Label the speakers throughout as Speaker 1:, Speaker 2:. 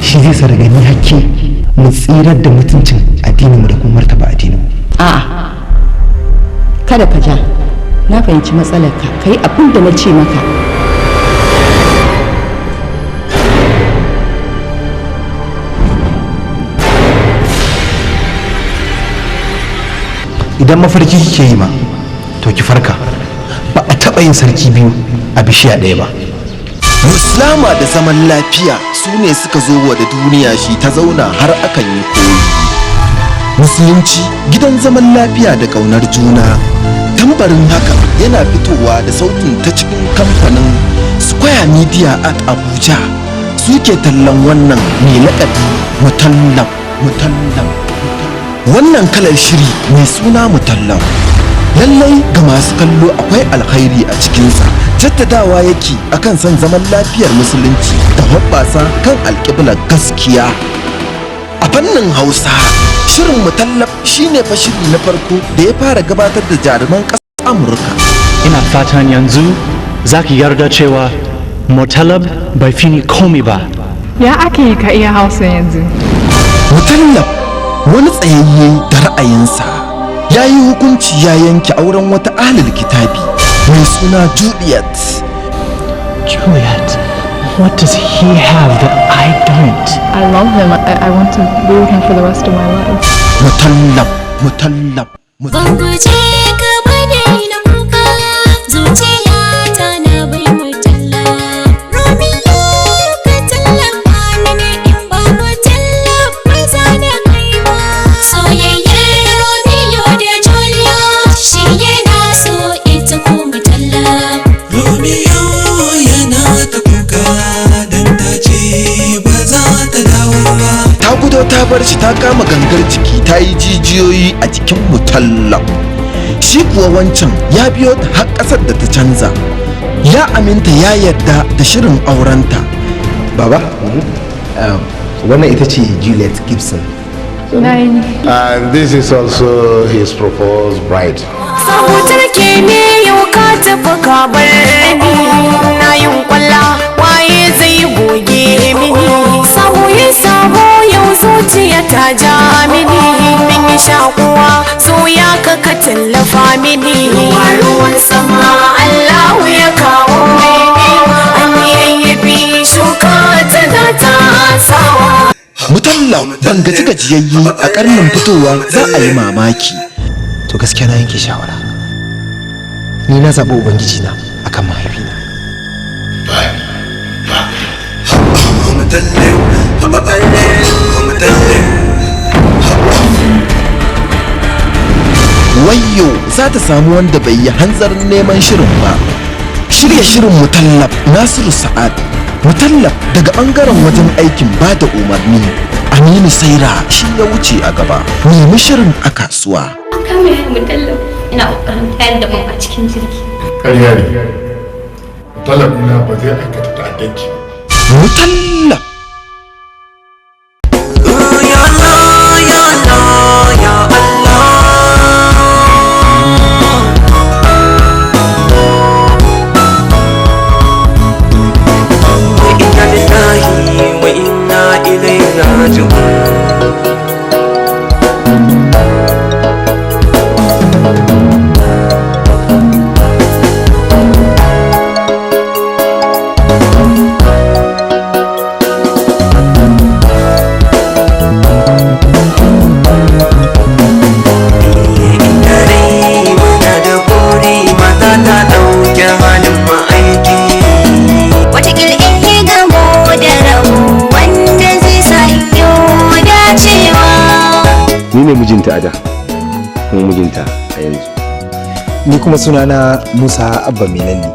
Speaker 1: Shi zai sa daga ni hakke mu tsirar da mutuncin addininmu da kuma martaba addininmu.
Speaker 2: A'a, kada ka ja. Na fahimci matsalarka, ka yi abin da na ce maka.
Speaker 1: Idan mafarki kike yi ma, to ki farka. Ba a taɓa yin sarki biyu a bishiya ɗaya ba.
Speaker 3: Muslama da zaman lafiya su ne suka zo wa da duniya shi ta zauna har akan yi koyi. Musulunci gidan zaman lafiya da ƙaunar juna. Tambarin hakan yana fitowa da sautin ta cikin kamfanin Square Media at Abuja, suke tallan wannan mai laƙabi Mutallab. Mutallab, wannan kalar shiri mai suna Mutallab, lallai ga masu kallo akwai alkhairi a cikinsa. Jaddadawa yake akan son zaman lafiyar musulunci da hoɓɓasa kan alƙiblar gaskiya. A fannin Hausa, shirin Mutallab shine fa shiri na farko da ya fara gabatar da jaruman ƙasar Amurka.
Speaker 4: Ina fatan yanzu za ki yarda cewa Mutallab bai fi ni komi ba.
Speaker 5: Ya ake yi ka iya Hausa yanzu?
Speaker 3: Mutallab wani tsayayye da ra'ayinsa ya yi hukunci, ya yanke auren wata ahlul kitabi mai suna Juliet.
Speaker 4: Juliet, what does he have that I don't?
Speaker 5: I love him. I want to be with him for the rest of my life.
Speaker 3: Mutallab, Mutallab.
Speaker 6: Ban guje ka ba, na kuka, zuciya ta na bai mutalla. Romeo, ka tallafa mini, in babu tallaf ba za na kai ba. Soyayyar Romeo da Juliet, shi yana so, ita ko mutalla.
Speaker 7: Romeo yana ta kuka dan ta ce ba za ta dawo ba.
Speaker 3: Ta gudo ta bar shi, ta kama gangar jiki, ta yi jijiyoyi a jikin Mutallab. Shi kuwa wancan ya biyo ta har ƙasar da ta canza, ya aminta, ya yarda da shirin aurenta.
Speaker 1: Baba, wannan ita ce Juliet Gibson.
Speaker 5: Nine.
Speaker 8: And this is also his proposed bride.
Speaker 9: Sabutar ke ne, yau ka tafi ka bar ni na yin kwalla, waye zai goge mini? Sabo yin sabo, yau zuciya ta ja mini, min yi shakuwa, so ya ka ka tallafa mini. Ruwan sama Allahu ya kawo mini, an yi yayyafi, shuka tana tasawa.
Speaker 3: Mutallab ban gaji gajiyayye a karnin fitowa, za a yi mamaki.
Speaker 1: To gaskiya na yanke shawara, ni na zaɓi ubangiji na akan mahaifina.
Speaker 7: Mutallab, Mutallab.
Speaker 3: Wayyo za ta samu wanda bai yi hanzarin neman shirin ba. Shirya shirin Mutallab, Nasiru Sa'ad Mutallab. Daga bangaren wajen aikin ba da umarni, Aminu Saira shi ya wuce a gaba. Nemi shirin a kasuwa.
Speaker 10: An kama yayin Mutallab ina kokarin tayar da bom a cikin jirgi.
Speaker 8: Ƙarya ne. Talabina ba zai aikata ta'addanci.
Speaker 3: Mutallab.
Speaker 7: Ya Allah, ya Allah, ya Allah. Inna lillahi wa inna ilaihi raji'un. Inda rai muna da buri, mata ta ɗauke halin ma'aiki.
Speaker 6: Wataƙil in yi gamo da rabo wanda zai sa in yi dacewa.
Speaker 11: Ni ne mijinta a da, kuma mijinta a yanzu.
Speaker 1: Ni kuma sunana Musa Abba Melalle,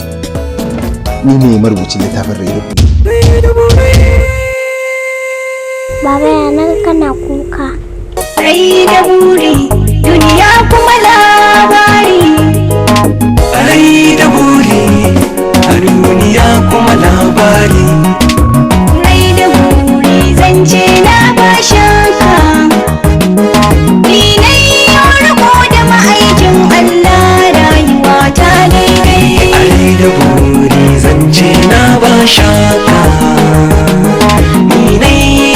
Speaker 1: ni ne marubucin littafin Rayu.
Speaker 12: Baba, ya naga kana kuka?
Speaker 6: Rai da buri, duniya kuma labari.
Speaker 7: Rai da buri, a duniya kuma labari.
Speaker 6: Rai da buri, zance na ba shakka. Ni na yi riko da ma'aikin Allah, rayuwa ta daidai.
Speaker 7: Rai da buri, zance na ba shaka, ni na yi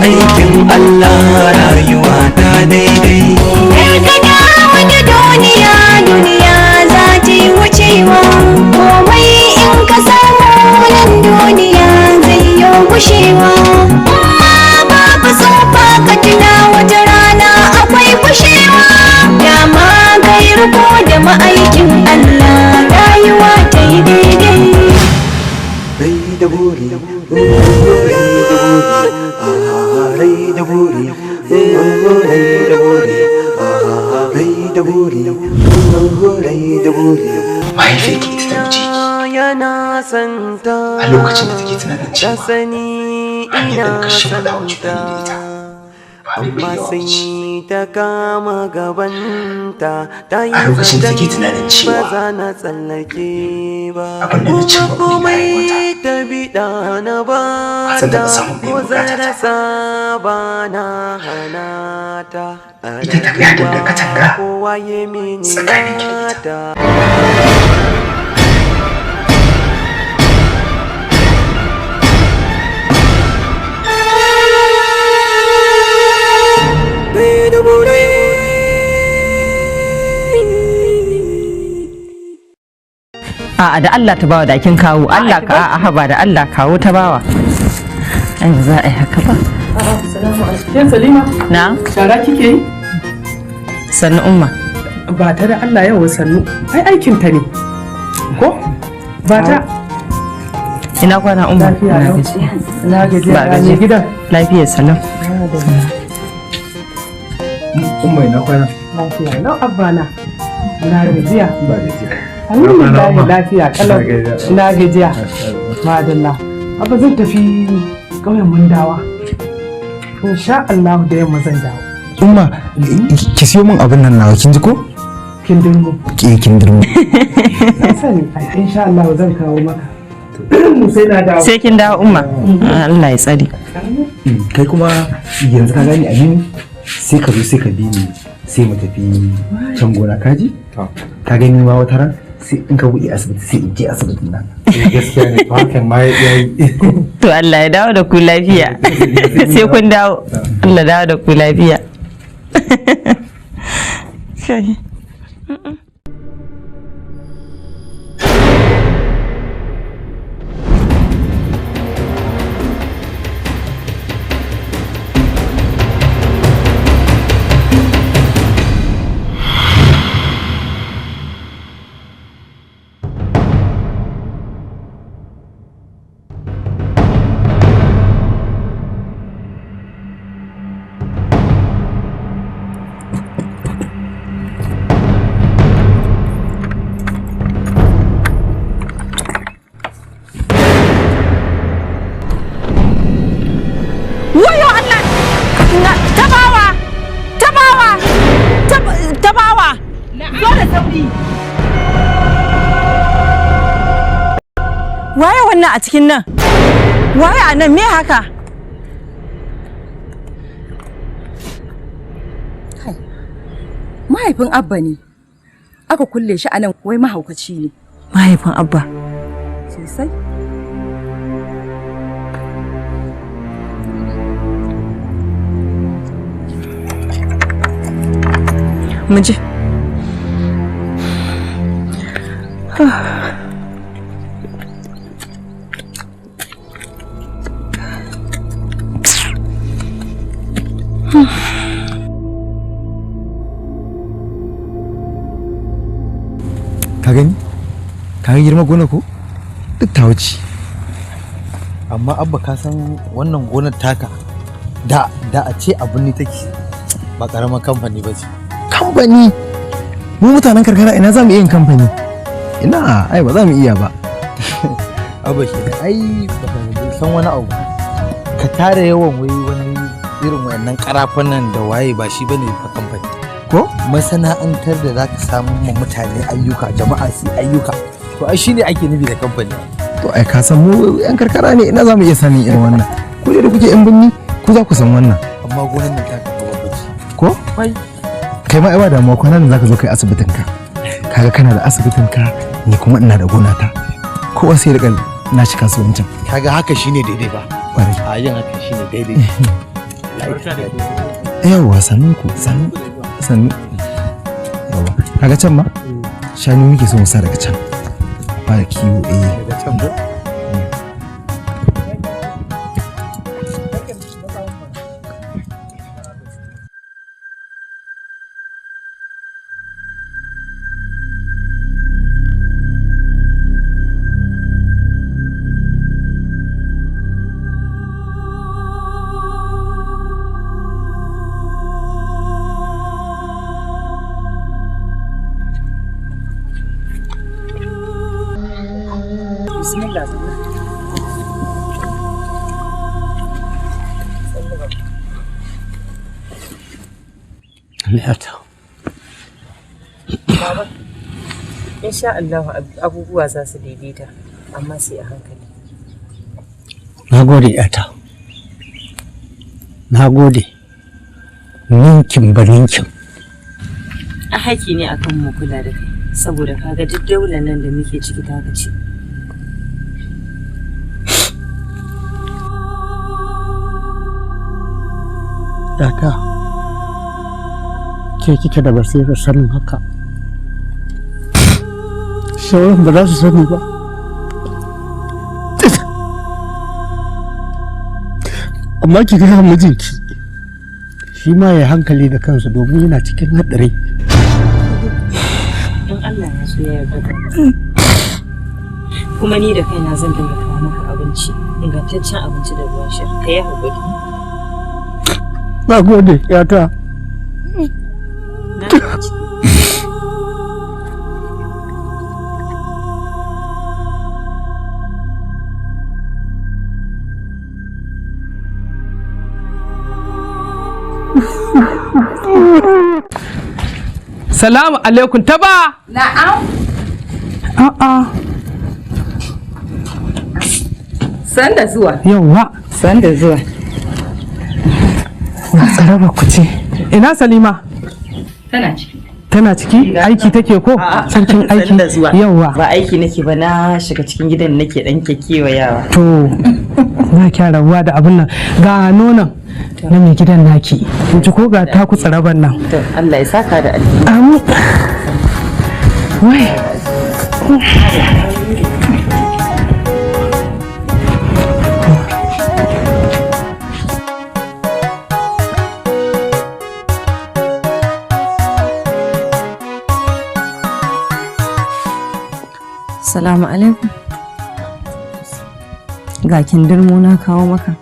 Speaker 7: ma'aikin Allah rayuwa ta daidai.
Speaker 6: Karka damu da duniya, duniya za ta yi wucewa. Komai in ka samu nan duniya zai yi gushewa. Amma babu tsufa ka tuna wata rana akwai gushewa. Dama kai riko da ma'aikin Allah rayuwa ta yi daidai.
Speaker 7: Rai da buri, rai da buri, rai da buri, rai da buri, rai da buri, rai da buri.
Speaker 1: Mahaifiyarki ita ta wuce ki a lokacin da take tunanin cewa hanyar da muka shimfiɗa wa juna ni da ita ba mai
Speaker 7: Amma
Speaker 1: bullewa ba ce.
Speaker 7: sai ta kama gabanta ta yi
Speaker 1: A lokacin da take tunanin cewa
Speaker 7: ba za na tsallake ba.
Speaker 1: abin da na cimma buri na rayuwata
Speaker 7: Ta biɗa na ba
Speaker 1: ba zan taɓa samun biyan
Speaker 7: ko
Speaker 1: bukata ta.
Speaker 7: rasa ba na hana ta.
Speaker 1: Ita ta gadar da katanga
Speaker 7: Kowa ya mini
Speaker 1: tsakanin ki da ita.
Speaker 7: ta. Rai da buri.
Speaker 2: A'a, da Allah ta bawa, da kin kawo Allah ka, a'a, haba, da Allah kawo ta bawa. Ai ba za a yi haka ba.
Speaker 13: Ke Salima?
Speaker 2: Na?
Speaker 13: Shara kike yi?
Speaker 2: Sannu, Umma.
Speaker 13: Ba ta da Allah yau sannu. Ai aikin ta ne. Ko? Ba ta.
Speaker 2: Ina kwana, Umma?
Speaker 13: Lafiya
Speaker 2: Ina
Speaker 13: lau.
Speaker 2: gajiya.
Speaker 13: Ina gajiya.
Speaker 2: Ba
Speaker 13: Ya
Speaker 2: gajiya.
Speaker 13: mai gidan?
Speaker 2: Lafiyar salam.
Speaker 1: Umma, ina kwana?
Speaker 13: Lafiya lau, Abba na. Ina gajiya.
Speaker 1: Ba gajiya.
Speaker 13: Alhamdulillah, lafiya kalau.
Speaker 1: Ina gajiya.
Speaker 13: Ina gajiya. Madalla. Abba, zan tafi ƙauyen Mundawa. Insha Allah da yamma zan dawo.
Speaker 1: Umma, ki siyo min abin nan nawa, kin ji ko?
Speaker 13: Kindirmo.
Speaker 1: Ki kindirmo.
Speaker 13: Na sani ai, insha Allah zan kawo maka. Sai na dawo.
Speaker 2: Sai kin dawo, Umma. Allah ya tsare.
Speaker 1: Kai kuma yanzu ka gani, Aminu, sai ka zo sai ka bi ni sai mu tafi can gona, kaji? Ka gani ma wata ran sai in ka buɗe asibiti sai in je asibitin nan.
Speaker 8: Gaskiya ne, hakan ma yayi.
Speaker 2: To Allah ya dawo da ku lafiya. Sai kun dawo. Allah dawo da ku lafiya. Kai.
Speaker 14: Wayo Allah! Na tabawa! Tabawa! Tabawa! Zo da sauri!
Speaker 2: Waye wannan a cikin nan? Waye a nan, me haka?
Speaker 15: Mahaifin Abba ne. Aka kulle shi a nan, wai mahaukaci ne.
Speaker 2: Mahaifin Abba.
Speaker 15: Sosai.
Speaker 2: Mu je.
Speaker 1: Ka gani? Ka ga girma gona ko? Duk ta wuce.
Speaker 16: Amma Abba, ka san wannan gonar taka da da a ce abin ne take ba karamar kamfani ba ce.
Speaker 1: Kamfani? Mu mutanen karkara ina za mu iya yin kamfani? Ina, ai ba za mu iya ba.
Speaker 16: Abba shi ai baka san wani abu, ka tara yawan wai wani irin wayannan karafunan da waye ba shi bane fa kamfani.
Speaker 1: Ko?
Speaker 16: Masana'antar da zaka samu ma mutane ayyuka, jama'a su ayyuka, to ai shine ake nufi da kamfani.
Speaker 1: To ai ka san mu yan karkara ne, ina za mu iya sanin irin wannan? Ku da kuke yan binni, ku za ku san wannan.
Speaker 16: Amma gonar nan taka fa babba ce.
Speaker 1: Ko?
Speaker 16: Wai.
Speaker 1: Kai ma ai ba damuwa, kwanan nan zaka zo kai asibitin ka. Kaga kana da asibitin ka, ni kuma ina da gona ta. Kowa sai ya rika na shi kasuwancin.
Speaker 16: Kaga haka shine daidai ba?
Speaker 1: Kwarai.
Speaker 16: A yin haka shine daidai.
Speaker 1: Yawwa, sannun ku, sannu sannu. Yawwa, kaga can ma shanu muke so mu sa daga can a fara kiwo. Eh,
Speaker 16: daga can ko?
Speaker 2: Bismillah.
Speaker 17: Liyata.
Speaker 2: Baba, insha Allah abubuwa za su daidaita, amma sai a hankali.
Speaker 17: Na gode ‘yata. Na gode. Ninkin ba ninkin.
Speaker 2: A haƙƙi ne akan mu kula da kai, saboda kaga duk daular nan da muke ciki ta ce.
Speaker 17: ‘Yata, ke kike da basirar sanin haka. Sauran ba za su sani ba. Amma ki gaya mijinki, shi ma ya hankali da kansa domin yana cikin haɗari.
Speaker 2: In Allah ya so ya yarda da kuma ni da kaina zan dinga kawo maka abinci, ingantaccen abinci da ruwan sha. Ka yi haƙuri.
Speaker 17: Na gode, ‘yata.
Speaker 2: Na gaji.
Speaker 13: Salamu alaikum, taba.
Speaker 14: Na'am.
Speaker 13: A'a.
Speaker 14: Sanda zuwa.
Speaker 13: Yawwa.
Speaker 14: Sanda zuwa.
Speaker 13: Na tsaraba ku ce. Ina Salima?
Speaker 2: Tana ciki.
Speaker 13: Tana ciki? Aiki take ko? Sarkin aiki.
Speaker 2: Sanda zuwa.
Speaker 13: Yawwa.
Speaker 2: Ba aiki nake ba, na shiga cikin gidan nake dan kewayawa.
Speaker 13: To, na kya rabuwa da abin nan. Ga nonon na mai gidan naki. In ji ko ga taku tsaraban nan.
Speaker 2: To, Allah ya saka da alheri.
Speaker 13: Amin. Wai.
Speaker 2: Salamu alaikum. Ga kindirmo na kawo maka.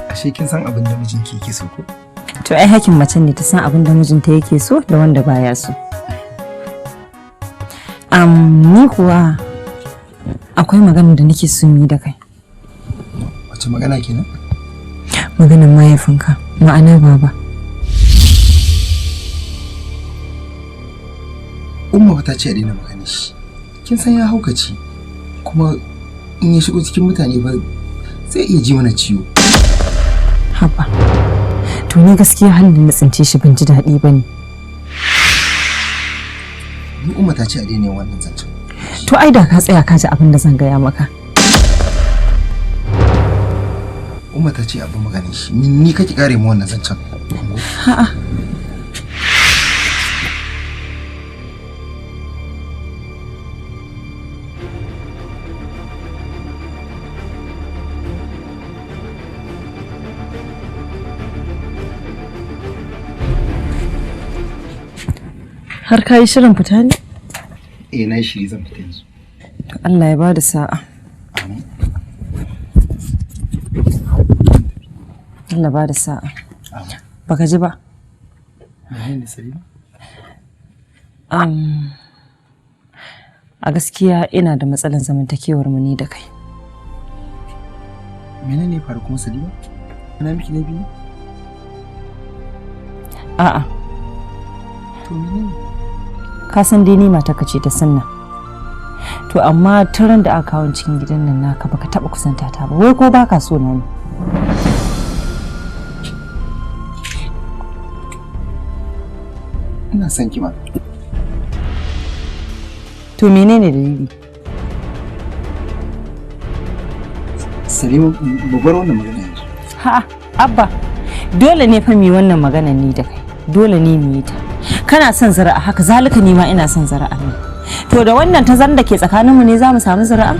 Speaker 1: Ashe kin san abin da mijinki yake so ko?
Speaker 2: To ai hakin mace ne ta san abin da mijinta yake so da wanda baya so. Ni kuwa akwai magana da nake so mu yi da kai.
Speaker 1: Wace magana kenan?
Speaker 2: Maganar mahaifinka, ma'ana baba.
Speaker 1: Umma ta ce a daina magana shi. Kin san ya haukace, kuma in ya shigo cikin mutane ba zai iya ji mana ciwo.
Speaker 2: Haba. To ni gaskiya halin na tsince shi ban ji daɗi ba ne.
Speaker 1: Ni Umma ta ce a daina yin wannan zancen.
Speaker 2: To ai da ka tsaya ka ji abin da zan gaya maka.
Speaker 1: Umma ta ce abin maganin shi. Ni kake kare mu wannan zancen.
Speaker 2: A'a. Har ka yi shirin fita ne?
Speaker 1: Eh, na yi shiri, zan fita yanzu.
Speaker 2: To Allah ya bada sa'a. Allah bada sa'a. Baka ji ba?
Speaker 1: Menene Salima?
Speaker 2: A gaskiya ina da matsalar zamantakewar mu ni da kai.
Speaker 1: Menene faru kuma Salima? Ina miki laifi ne?
Speaker 2: A'a.
Speaker 1: To menene?
Speaker 2: Ka san dai ni matarka ce ta sunna. To amma tun ran da aka kawo cikin gidan nan naka baka taba kusanta ta ba. Wai ko baka so na ne?
Speaker 1: Ina son ki ma.
Speaker 2: To menene dalili?
Speaker 1: Salima, mu bar wannan magana yanzu.
Speaker 2: Ha, Abba, dole ne fa mu yi wannan maganar ni da kai. Dole ne mu yi ta. Kana son zuri'a, haka zalika ni ma ina son zuri'a ne. To da wannan tazarar da ke tsakaninmu ne za mu samu zuri'a?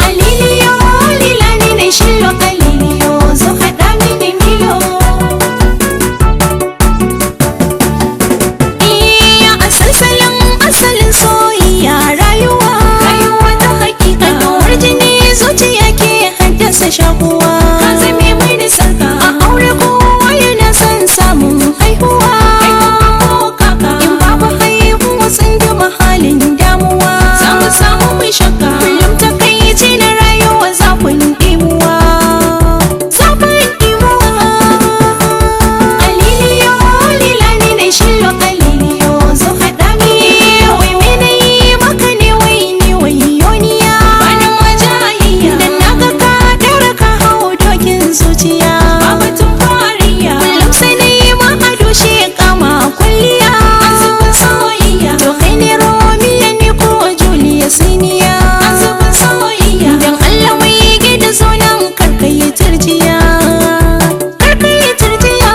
Speaker 6: Aliliyo, lilani ne shillo, aliliyo, zo haɗa mini milo. Iya, asalsalin asalin soyayya rayuwa. Rayuwa ta hakika. Kaɗuwar jini zuciya ke haddasa shakuwa. Ka zame mini sarka. A aure kowa yana son samun haihuwa. Haihuwa ko kaka. In babu haihuwa sun gama halin damuwa. Za mu samu mai shakka. Kullum takaici na rayuwa zafin ɗimuwa. Zafin ɗimuwa. Aliliyo, lilani ne shillo, aliliyo, zo haɗa mini. Wai me na yi maka ne, wai ni wayoniya. Bani majayayya. Dan naga ka ɗaura ka hau dokin zuciya. Babu tun fariya. Kullum sai na yi ma ado shi kama kulliya. Azubin soyayya. To kai ne Romeo ni ko Julia siniya. Azubin soyayya. Dan Allah mai gida zo nan karka yi turjiya. Karka yi turjiya.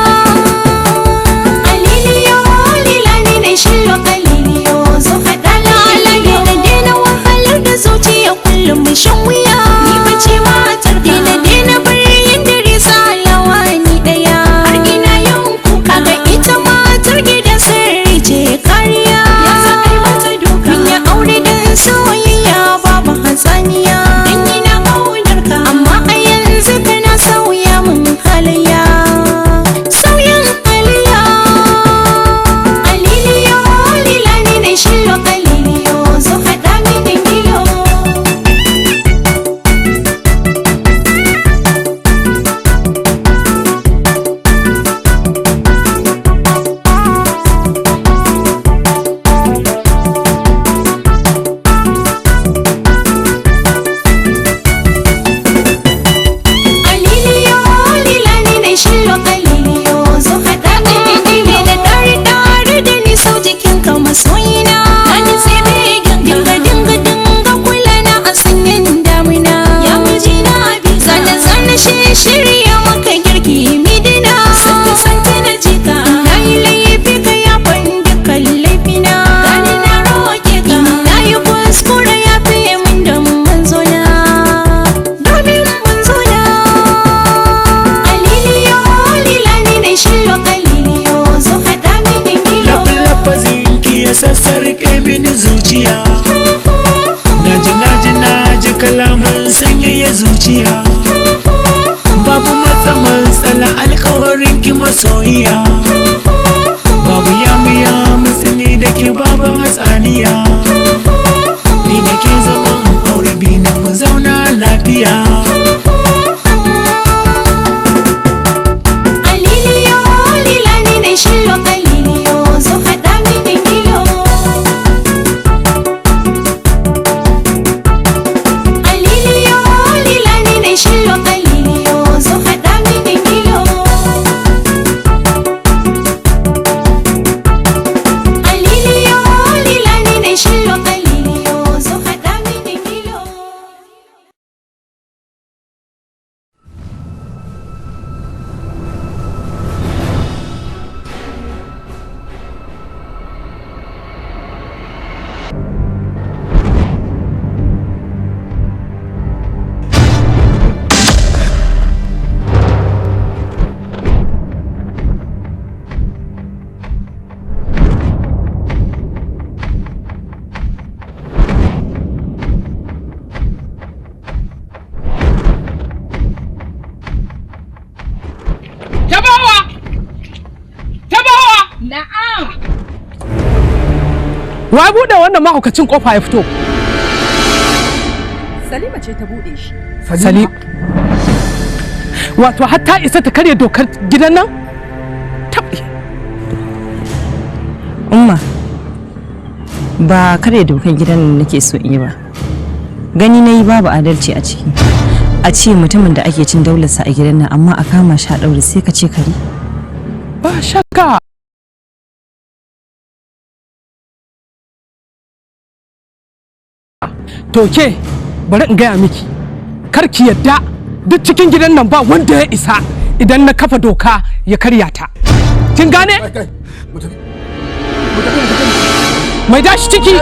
Speaker 6: Aliliyo, lilani ne shillo, aliliyo, zo haɗa lalaye. Na daina wahalar da zuciya kullum mai shan wuya. Ni bace matar ka. Daina daina bari dare salawa ni ɗaya. Har ina yin kuka. Kaga ita matar gidan sirri ce kariya. Ya za a yi mata duka. Mun yi aure dan soyayya babu hatsaniya. Dan ina ƙaunar ka. Amma a yanzu kana sauya mun halayya. Sauyin halayya. Aliliyo, lilani ne shillo, aliliyo, zo haɗa mini milo. Aliliyo, lilani ne shillo, aliliyo, zo haɗa mini milo. Da ɗari ɗari da ni sau jikinka masoyina. Gani sai begen dinga dinga dinga kula na a sanyin damina. Ya miji na bi zane zane shi shirya maka girki midina. Santa santa na jika. Na yi laifi ka ya ban dukkan laifina. Gani na roƙe ka. Na yi kuskure ya fiye min da manzona. Domin manzona. Aliliyo, lilani ne shillo, aliliyo, zo haɗa mini milo.
Speaker 7: Lafazin ki ya sassarƙe mini zuciya. Naji naji naji kalaman sanyaya zuciya. Babu matsa matsala alkawarin ki masoyiya. Babu yamu yamu tsini da ke babu hatsaniya. Ni da ke zaman aure bi na mu zauna lafiya.
Speaker 6: Aliliyo, lilani ne shillo, aliliyo, zo haɗa mini milo. Aliliyo, lilani ne shillo, aliliyo, zo haɗa mini milo. Aliliyo, lilani ne shillo, aliliyo, zo haɗa mini milo.
Speaker 13: Tabawa! Tabawa!
Speaker 14: Na'am.
Speaker 13: Wa buɗe wannan mahaukacin kofa ya fito?
Speaker 15: Salima ce ta buɗe shi.
Speaker 13: Salim. Wato har ta isa ta karya dokar gidan nan?
Speaker 2: Umma, Ba karya dokan gidan nan nake so in yi ba. Gani na yi babu adalci a ciki. A ce mutumin da ake cin daularsa a gidan nan amma a kama shi a ɗaure sai ka ce kare.
Speaker 13: Ba shakka. To ke, bari in gaya miki, kar ki yadda duk cikin gidan nan ba wanda ya isa idan na kafa doka ya karya ta. Kin gane? Mai dashi ciki.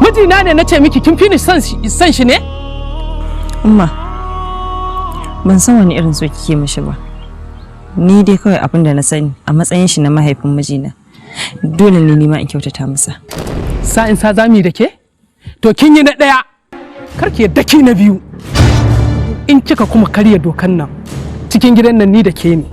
Speaker 13: Mijina ne na ce miki kin fi ni son shi ne?
Speaker 2: Umma, ban san wani irin so kike mishi ba. Ni dai kawai abin da na sani a matsayin shi na mahaifin mijina. Dole ne nima in kyautata masa.
Speaker 13: Sa'in sa zami da ke? To kin yi na ɗaya, kar ki yadda ki na biyu. In kika kuma karya dokan nan, cikin gidan nan ni da ke ne.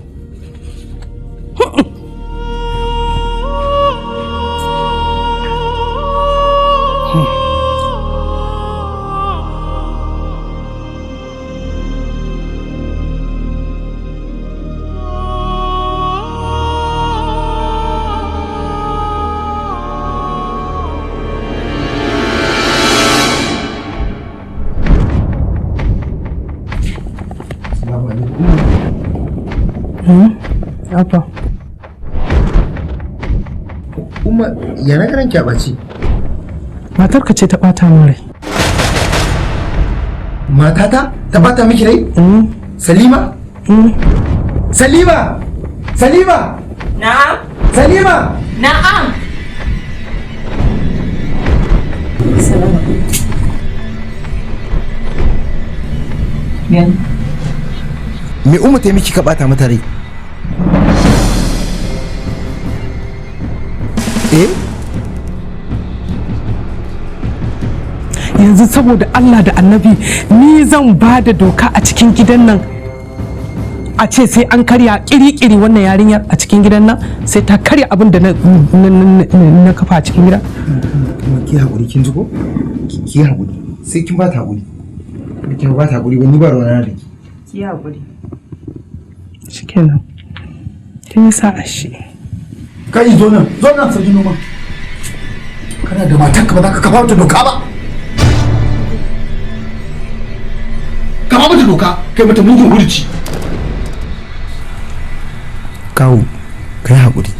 Speaker 13: Abba.
Speaker 1: Umma, ya na ranki a ɓaci?
Speaker 13: Matarka ce ta ɓata min rai.
Speaker 1: Matata ta ɓata miki rai? Salima? Salima! Salima!
Speaker 2: Na'am.
Speaker 1: Salima!
Speaker 2: Na'am.
Speaker 1: Me Umma ta yi miki ka ɓata mata rai?
Speaker 13: Yanzu saboda Allah da Annabi ni zan ba da doka a cikin gidan nan a ce sai an karya kiri-kiri wannan yarinyar a cikin gidan nan sai ta karya abin da na kafa a cikin gida.
Speaker 1: Ki haƙuri kin ji ko? Ki haƙuri sai kin ba ta haƙuri. Kin ba ta haƙuri wani ba ruwana da ki.
Speaker 2: Ki haƙuri.
Speaker 13: Shikenan. Kin yi sa'a shi.
Speaker 8: Kai zo nan, zo nan sarki noma. Kana da matarka ba za ka kafa mata doka ba. Kafa mata doka, kai mata mugun hurci.
Speaker 1: Kawu, kai haƙuri.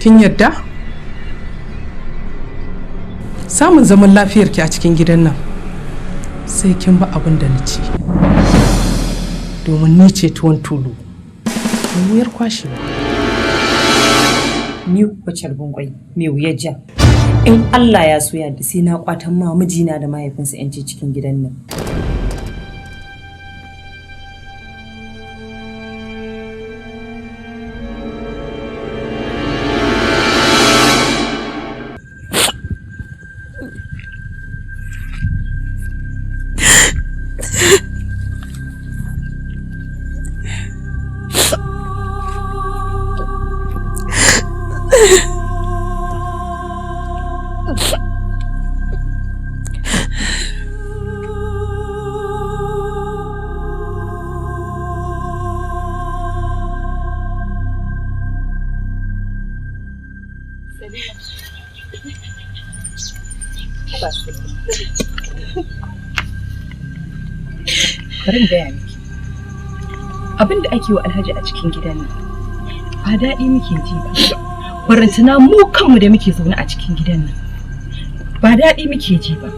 Speaker 13: Kin yadda? Samun zaman lafiyarki a cikin gidan nan sai kin ba abin da na ci. Domin ni ce tuwon tulu. Mai wuyar kwashewa.
Speaker 2: Ni kuwa carbin kwai mai wuyar ja. In Allah ya so yadda sai na kwatan ma mijina da mahaifinsa 'yanci cikin gidan nan.
Speaker 15: Bari in gaya miki. Abin da ake wa Alhaji a cikin gidan nan ba daɗi muke ji ba. Barantana mu kanmu da muke zaune a cikin gidan nan ba daɗi muke ji ba.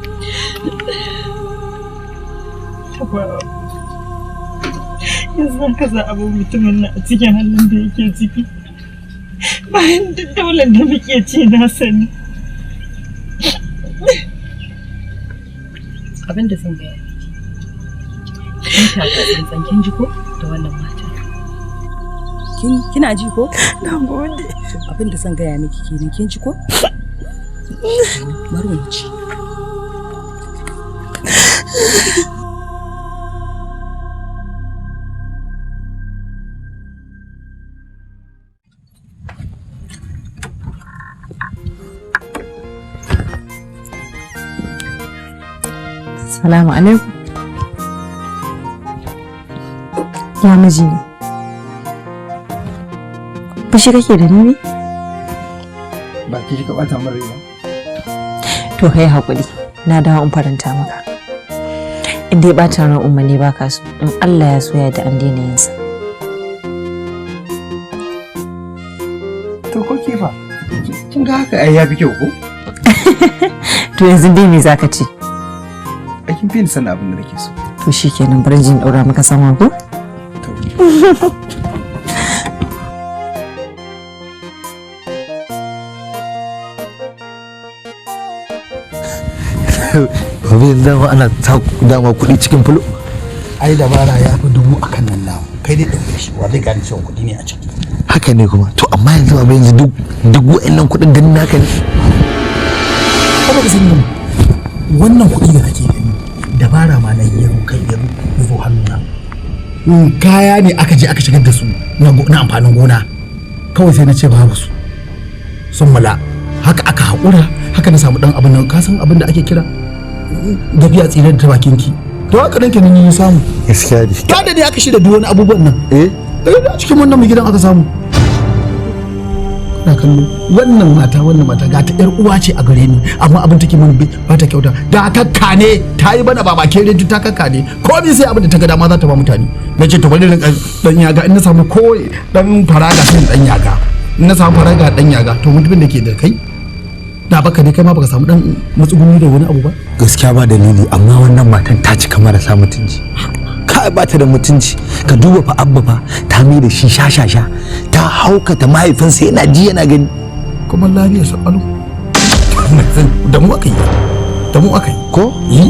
Speaker 14: Yanzu haka za a bar mutumin nan a cikin halin da yake ciki. Bayan duk daular da muke ci na sani.
Speaker 15: Abin da zan gaya miki. Kin taka tsantsan kin ji ko da wannan mata. Kina ji ko?
Speaker 14: Na gode.
Speaker 15: Abin da zan gaya miki kenan, kin ji ko? Bari mu ci.
Speaker 2: Salamu alaikum. Ya miji ne. Fushi kake da ni ne?
Speaker 1: Ba ki kika bata min rai ba.
Speaker 2: To kai hakuri, na dawo in faranta maka. In dai bata ran umma ne baka so, in Allah ya so ya da an daina yin sa.
Speaker 1: To ko ke fa? Kin ga haka ai yafi kyau ko?
Speaker 2: To yanzu dai me zaka ce?
Speaker 1: Ai kin fi ni sanin abin da nake so.
Speaker 2: To shikenan, bari jin daura maka sama ko?
Speaker 16: Babu yanzu dama ana ta dama kuɗi cikin fulo.
Speaker 8: Ai dabara ya fi dubu a kan nan namu. Kai dai ɗauke shi, wa zai gane cewa kuɗi ne a ciki.
Speaker 16: Haka ne kuma. To amma yanzu babu yanzu duk wa'annan kuɗin din naka ne.
Speaker 8: Kada ka sani wannan kuɗi da kake gani dabara ma na yaro kai yaro ya zo hannuna. Kaya ne aka je aka shigar da su na amfanin gona. Kawai sai na ce babu su. Sun mula. Haka aka haƙura, haka na samu ɗan abin nan, ka san abin da ake kira gafiya tsirar ta bakin ki. To haka dan kenan ni samu.
Speaker 16: Gaskiya ne.
Speaker 8: Ta da dai aka shirya duk wani abubuwan nan.
Speaker 16: Eh?
Speaker 8: Eh, a cikin wannan mai gidan aka samu. Kana kallo wannan mata ga ta yar uwa ce a gare ni, amma abin take mun ba ta kyauta. Da kakka ne ta yi bana baba ke reju ta kakka ne. Komai sai abin da ta ga dama za ta ba mutane. Na ce to bari rinka dan yaga, in na samu ko dan faraga sai dan yaga. In na samu faraga dan yaga, to mutumin da ke da kai da baka ne kai ma baka samu dan matsuguni da wani abu ba.
Speaker 16: Gaskiya ba dalili, amma wannan matan ta cika marasa mutunci. Ka ba ta da mutunci, ka duba fa abba fa ta mai da shi shashasha, ta haukata mahaifinsa yana ji yana gani.
Speaker 8: Kuma lafiya sa'alu. Da mu aka yi. Da mu aka yi.
Speaker 16: Ko?
Speaker 8: Yi.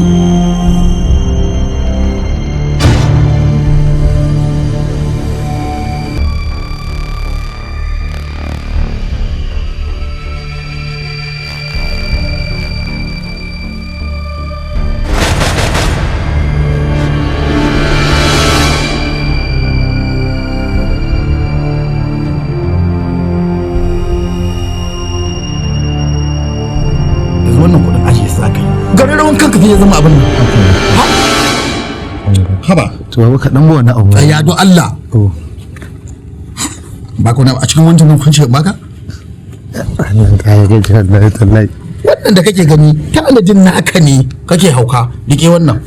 Speaker 8: Ya zama abin nan. Haba.
Speaker 16: To babu ka dan ba wani abu.
Speaker 8: Ya do Allah. Ba ka wani a cikin wancan nan kunce baka?
Speaker 16: Wannan ta ga ga Allah tallahi.
Speaker 8: Wannan da kake gani tanadin naka ne kake hauka, rike wannan.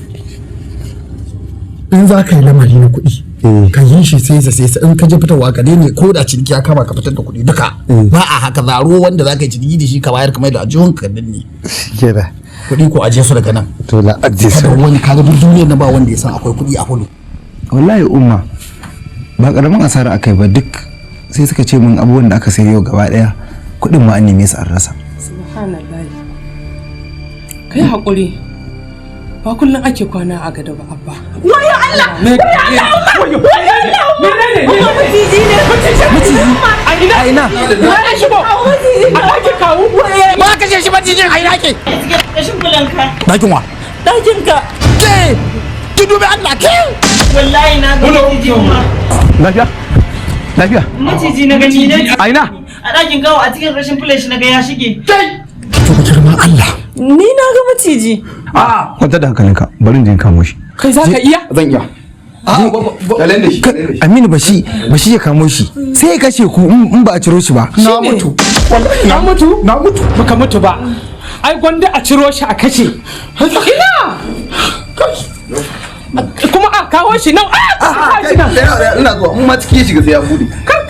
Speaker 8: In za ka yi lamari na kuɗi, ka yi shi sai sai in ka je fitarwa ka daina ko da ciniki ya kama ka fitar da kuɗi duka. Ba a haka zaro wanda za ka yi ciniki da shi ka bayar kamar da ajihun ka danne.
Speaker 16: Kira.
Speaker 8: Kuɗi ko aje su daga nan.
Speaker 16: To la aje su.
Speaker 8: Kada wani kaga duk duniyar na ba wanda ya san akwai kuɗi a hulu.
Speaker 1: Wallahi umma ba karamin asara akai ba, duk sai suka ce min abubuwan da aka sayi yau gaba daya kuɗin ma an neme su an rasa.
Speaker 13: Subhanallah. Kai hakuri. Ba kullum ake kwana a gado ba abba.
Speaker 14: Wayo Allah! Wayo Allah! Wayo Allah!
Speaker 13: Menene ne?
Speaker 14: Maciji ne!
Speaker 13: Maciji! A ina?
Speaker 1: A ina?
Speaker 13: A shigo! A ɗakin kawu!
Speaker 8: Ba kashe shi macijin a ina ke?
Speaker 14: Kashin bulanka.
Speaker 8: Ɗakin wa?
Speaker 14: Ɗakin ka.
Speaker 8: Ke! Ki dubi Allah ke!
Speaker 14: Wallahi na ga maciji ma.
Speaker 1: Lafiya? Lafiya?
Speaker 14: Maciji na gani ne.
Speaker 1: A ina?
Speaker 14: A ɗakin kawu a cikin rashin fulan shi na ga ya shige.
Speaker 8: Kai! Ki tuba girman Allah.
Speaker 14: Ni na ga maciji.
Speaker 1: A'a, kwantar da hankalinka, bari in je in kamo shi.
Speaker 13: Kai za ka iya?
Speaker 1: Zan iya. Aminu bashi bashi ya kamo shi sai ya kashe ku in ba a ciro shi ba.
Speaker 8: Na mutu.
Speaker 13: Na mutu? Na mutu. Baka mutu ba. Ai gwanda a ciro shi a kashe. Ina! Kuma a kawo shi nan. A kawo shi nan.
Speaker 1: Ina zuwa in ma ciki ya shiga sai ya bude.
Speaker 13: Kar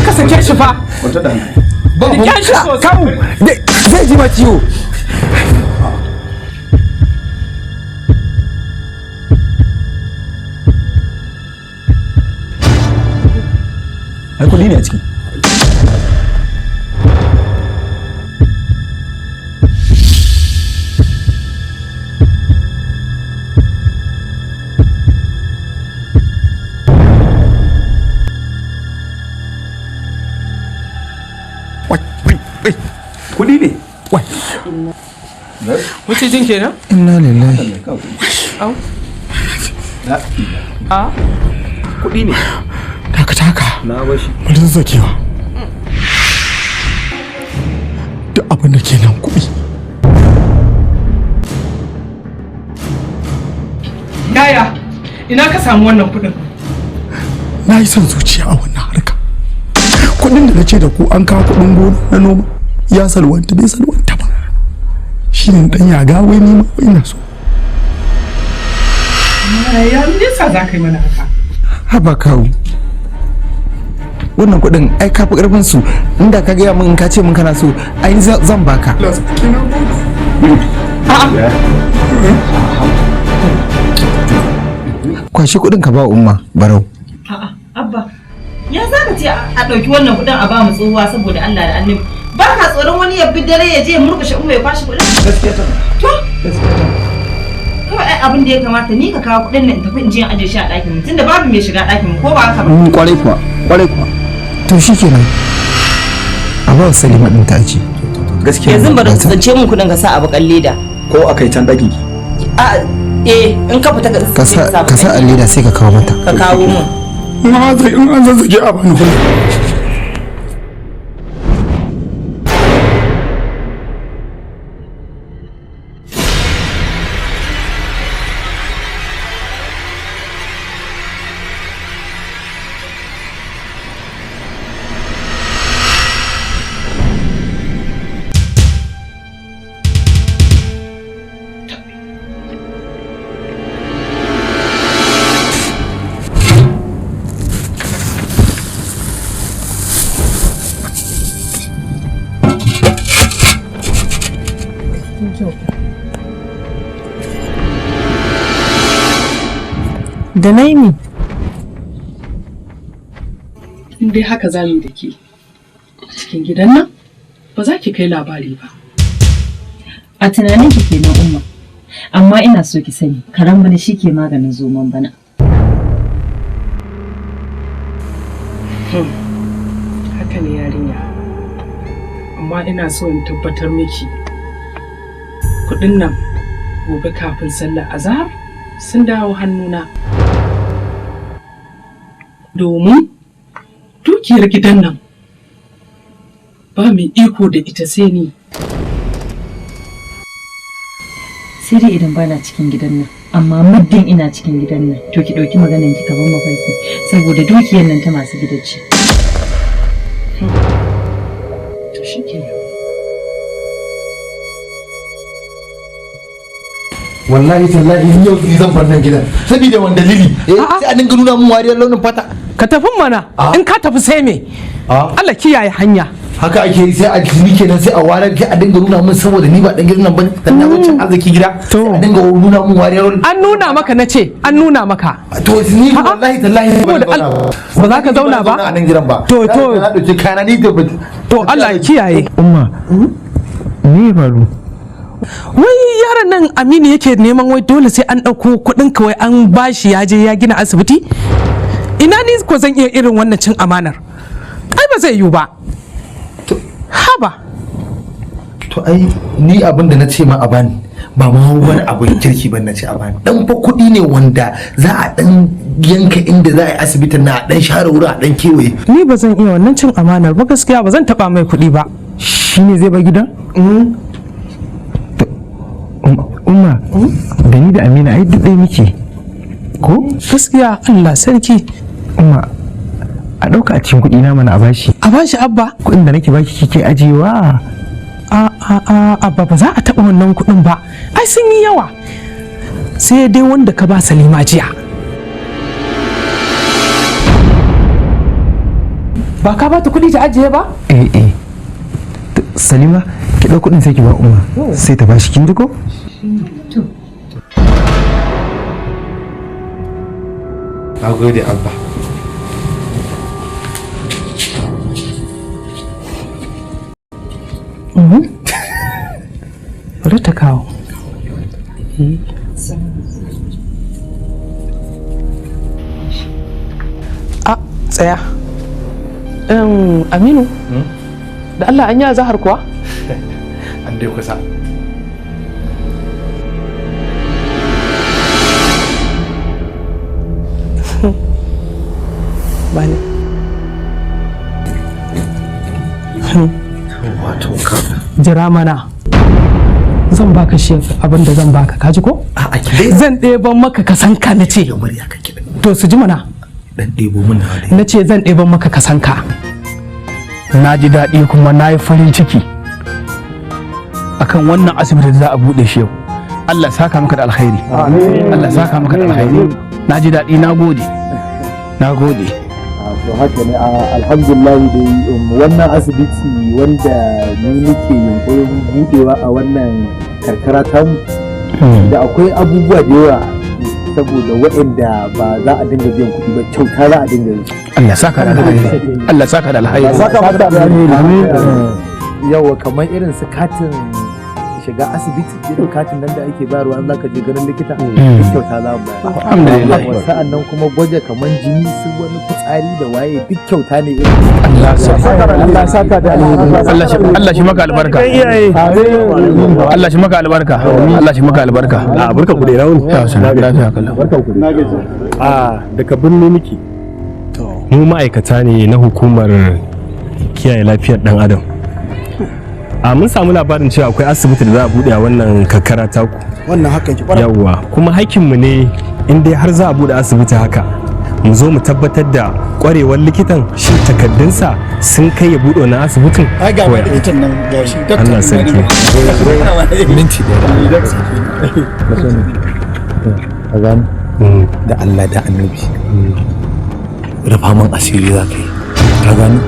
Speaker 13: ka sake shi fa.
Speaker 1: Kwantar da hankali.
Speaker 13: Ba shi sosai.
Speaker 1: Kawu zai ji ma ciwo. Ai kuɗi ne a ciki.
Speaker 18: Kuɗi ne.
Speaker 13: Wai. Macijin kenan?
Speaker 1: Inna lillahi.
Speaker 13: Au. A?
Speaker 18: Kuɗi ne.
Speaker 8: Dakata haka.
Speaker 18: Na bashi.
Speaker 8: Bari zazzakewa. Duk abin da ke nan kuɗi.
Speaker 13: Yaya, ina ka samu wannan kuɗin?
Speaker 8: Na yi son zuciya a wannan harka. Kuɗin da na ce da ku an kawo kuɗin gona na noma ya salwanta bai salwanta ba. Shi ne ɗan yaga wai ni ma ina so.
Speaker 13: Yaya, me yasa za ka yi mana haka?
Speaker 1: Haba kawu. Wannan kuɗin ai ka fi ƙarfin su, inda ka gaya min in ka ce min kana so ai zan baka. Kwashi kuɗin ka ba umma barau.
Speaker 2: A'a, Abba, ya za ka ce a ɗauki wannan kuɗin a ba mu tsohuwa saboda Allah da Annabi. Ba ka tsoron wani ya bi dare ya je ya murƙushe umma ya kwashe kuɗin?
Speaker 18: Gaskiya ta.
Speaker 2: To,
Speaker 18: Gaskiya ta.
Speaker 2: kawai ai abin da ya kamata ni ka kawo kuɗin nan in tafi in je in aje shi a ɗakin mu tunda babu mai shiga ɗakin mu ko ba haka ba.
Speaker 1: Kwarai kuwa, kwarai kuwa. To shikenan. A ba Salima ɗin ta aji.
Speaker 18: Gaskiya.
Speaker 2: Yanzu bari zance mun kuɗin ka sa a bakan leda.
Speaker 18: Ko a kai can ɗakin ki.
Speaker 2: A eh in ka fita
Speaker 1: Ka sa a leda sai ka kawo mata.
Speaker 2: Ka kawo mun.
Speaker 8: In an zazzage a bani kuɗi.
Speaker 2: Da naimi.
Speaker 13: In dai haka za mu da ke a cikin gidan nan ba za ki kai labari ba.
Speaker 2: A tunanin ki kenan umma. Amma ina so ki sani karan bana shi ke maganin zoman bana.
Speaker 13: Haka ne yarinya. Amma ina so in tabbatar miki kuɗin nan gobe kafin sallar azahar sun dawo hannuna. Domin dukiyar gidan nan ba mai iko da ita sai ni.
Speaker 2: Sai dai idan bana cikin gidan nan, amma muddin ina cikin gidan nan to ki ɗauki maganan ki kaban mafarki saboda dukiyar nan ta masu gidan ce.
Speaker 13: To shikenan.
Speaker 16: Wallahi tallahi ni yau ni zan bar nan gidan saboda wani dalili sai a dinga nuna mun wariyar launin fata.
Speaker 13: Ka tafi mana, in ka tafi sai me? Allah kiyaye hanya.
Speaker 16: Haka ake yi, sai a jini kenan sai a warar sai a dinga nuna mun saboda ni ba dan gidan nan bane dan na wucin arziki gida sai a dinga nuna mun wariyar.
Speaker 13: An nuna maka na ce, an nuna maka.
Speaker 16: To ni wallahi tallahi
Speaker 13: ba za ka zauna ba
Speaker 16: a nan gidan ba.
Speaker 13: To to
Speaker 16: na dauki kana ni da
Speaker 13: to Allah ya kiyaye.
Speaker 1: Umma, me ya faru?
Speaker 13: Wai yaron nan Aminu yake neman wai dole sai an ɗauko kuɗin kawai an bashi ya je ya gina asibiti? Ina ni ko zan iya irin wannan cin amanar? Ai ba zai yiwu ba. Haba.
Speaker 16: To ai ni abin da na ce ma a bani ba ma wani abin kirki ban na ce a bani. Dan fa kuɗi ne wanda za a dan yanka inda za a yi asibitin na a dan share wurin a dan kewaye.
Speaker 13: Ni ba zan iya wannan cin amanar ba gaskiya, ba zan taɓa mai kuɗi ba.
Speaker 1: Shi ne zai bar gidan? Umma, da ni da Amina ai duk ɗaya muke. Ko?
Speaker 13: Gaskiya Allah sarki.
Speaker 1: Umma, a ɗauka a cikin kuɗi na mana a bashi.
Speaker 13: A bashi Abba?
Speaker 1: Kuɗin da nake baki kike ajiyewa.
Speaker 13: A a a Abba ba za a taɓa wannan kuɗin ba. Ai sun yi yawa. Sai dai wanda ka ba Salima jiya. Ba ka ba ta kuɗi ta ajiye ba?
Speaker 1: Eh eh. Salima, ki ɗau kuɗin sai ki ba Umma. Sai ta bashi, kin ji ko?
Speaker 16: Na gode Abba.
Speaker 13: Bari ta kawo. A tsaya. Aminu, Da Allah an yi azahar kuwa?
Speaker 16: An dai kusa.
Speaker 13: Bani.
Speaker 16: Wato ka.
Speaker 13: Jira mana. Zan baka shi abin da zan baka, kaji ko? Zan ɗeban maka ka san ka na ce. To su ji mana.
Speaker 16: Dan ɗebo mun na.
Speaker 13: Na ce zan ɗeban maka ka san ka.
Speaker 8: Na ji daɗi kuma na yi farin ciki akan wannan asibiti da za a buɗe shi yau. Allah saka maka da alkhairi. Allah saka maka da alkhairi. Na ji daɗi, na gode. Na gode.
Speaker 16: To haka ne, alhamdulillah dai wannan asibiti wanda ni nake yunkurin budewa a wannan karkara tamu da akwai abubuwa da yawa saboda waɗanda ba za a dinga biyan kuɗi ba, kyauta za a dinga yi.
Speaker 8: Allah saka da alkhairi. Allah saka da alkhairi.
Speaker 16: Saka da alkhairi. Yawa kamar irin su katin shiga asibiti, irin katin nan da ake bayarwa an zaka je ganin likita, duk kyauta za mu bayar.
Speaker 8: Alhamdulillah.
Speaker 16: Sa'an nan kuma gwaje kamar jini su wani fitsari da waye duk kyauta ne irin.
Speaker 8: Allah saka Allah saka da alheri. Allah shi maka albarka. Allah shi maka albarka. Allah shi maka albarka.
Speaker 11: A barka ku da rawun.
Speaker 8: Lafiya kallau.
Speaker 11: Barka ku. A daga birni muke. Mu ma'aikata ne na hukumar kiyaye lafiyar dan adam. A mun samu labarin cewa akwai asibiti da za a bude a wannan karkara taku.
Speaker 17: Wannan haka yake.
Speaker 11: Yawwa, kuma hakkinmu ne in dai har za a bude asibiti haka mu zo mu tabbatar da kwarewar likitan, shi takaddunsa sun kai ya bude wannan asibitin.
Speaker 17: Ai ga likitan nan ga shi doctor.
Speaker 11: Allah sarki.
Speaker 16: Minti da ka gani da Allah da Annabi rufa min asiri za ka yi, ka gani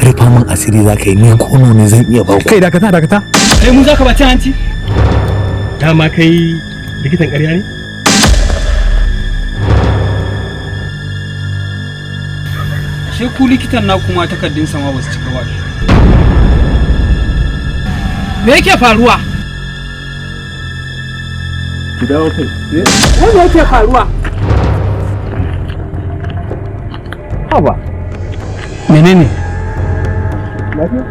Speaker 16: rufa min asiri za ka yi, ni kono ne zan iya ba
Speaker 11: kai. Dakata dakata,
Speaker 13: kai mu zaka ba cin hanci?
Speaker 11: Dama kai likitan ƙarya ne.
Speaker 19: Ashe ku likitan na kuma takardun sama ba su cika ba.
Speaker 13: Me yake faruwa?
Speaker 11: Ki dawo kai.
Speaker 13: Me yake faruwa?
Speaker 11: Haba.
Speaker 8: Menene?
Speaker 19: Lafiya?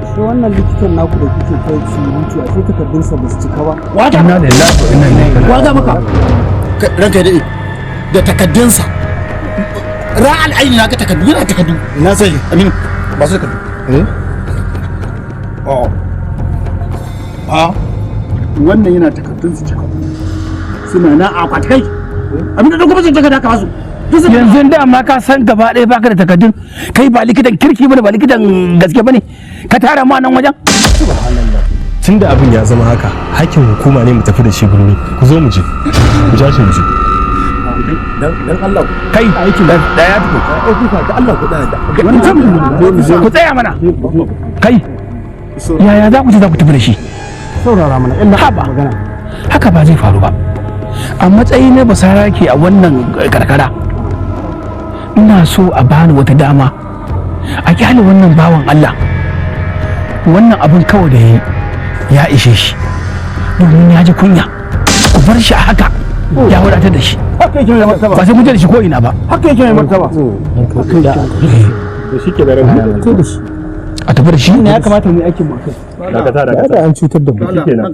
Speaker 19: Shi wannan likitan naku da kuke kai surutu a sai takardunsa ba su cika ba.
Speaker 8: Inna lillahi wa inna ilaihi raji'un.
Speaker 17: Waga maka. Ranka ya daɗe da takaddunsa. Ra'al aini na ga takaddu, yana takaddu. Na sai Aminu ba su takaddu.
Speaker 8: Eh?
Speaker 17: Oh. Ah. Wannan yana takaddunsa cikakku. Suna na akwatai. Aminu da kuma sun takarda ka basu.
Speaker 8: Yanzu dama ka san gaba ɗaya baka da takardun, kai ba likitan kirki bane, ba likitan gaske bane, ka tara mu a nan wajen.
Speaker 11: Tun da abin ya zama haka, hakkin hukuma ne mu tafi da shi birni. Ku zo mu je, ku ja shi mu je.
Speaker 16: Dan Allah
Speaker 8: kai aikin da ya tafi.
Speaker 16: Da Allah ku da
Speaker 8: ku tsaya mana. Kai yaya za ku ce za ku tafi da shi?
Speaker 17: Saurara mana illa
Speaker 8: magana. Haka ba zai faru ba. A matsayi na basarake a wannan karkara, ina so a bani wata dama a kyale wannan bawan Allah. Wannan abin kawai da ya ya ishe shi, domin ya ji kunya. Ku bar shi a haka, ya wadatar da shi.
Speaker 17: Haka yake mai martaba.
Speaker 8: Ba sai mun je da shi ko ina ba.
Speaker 17: Haka yake mai martaba.
Speaker 11: To shi ke da ranka.
Speaker 8: A tafi da shi.
Speaker 19: Ne ya kamata mu yi aikin mu akai.
Speaker 11: Dakata dakata.
Speaker 17: An cutar da mu.
Speaker 11: Shikenan.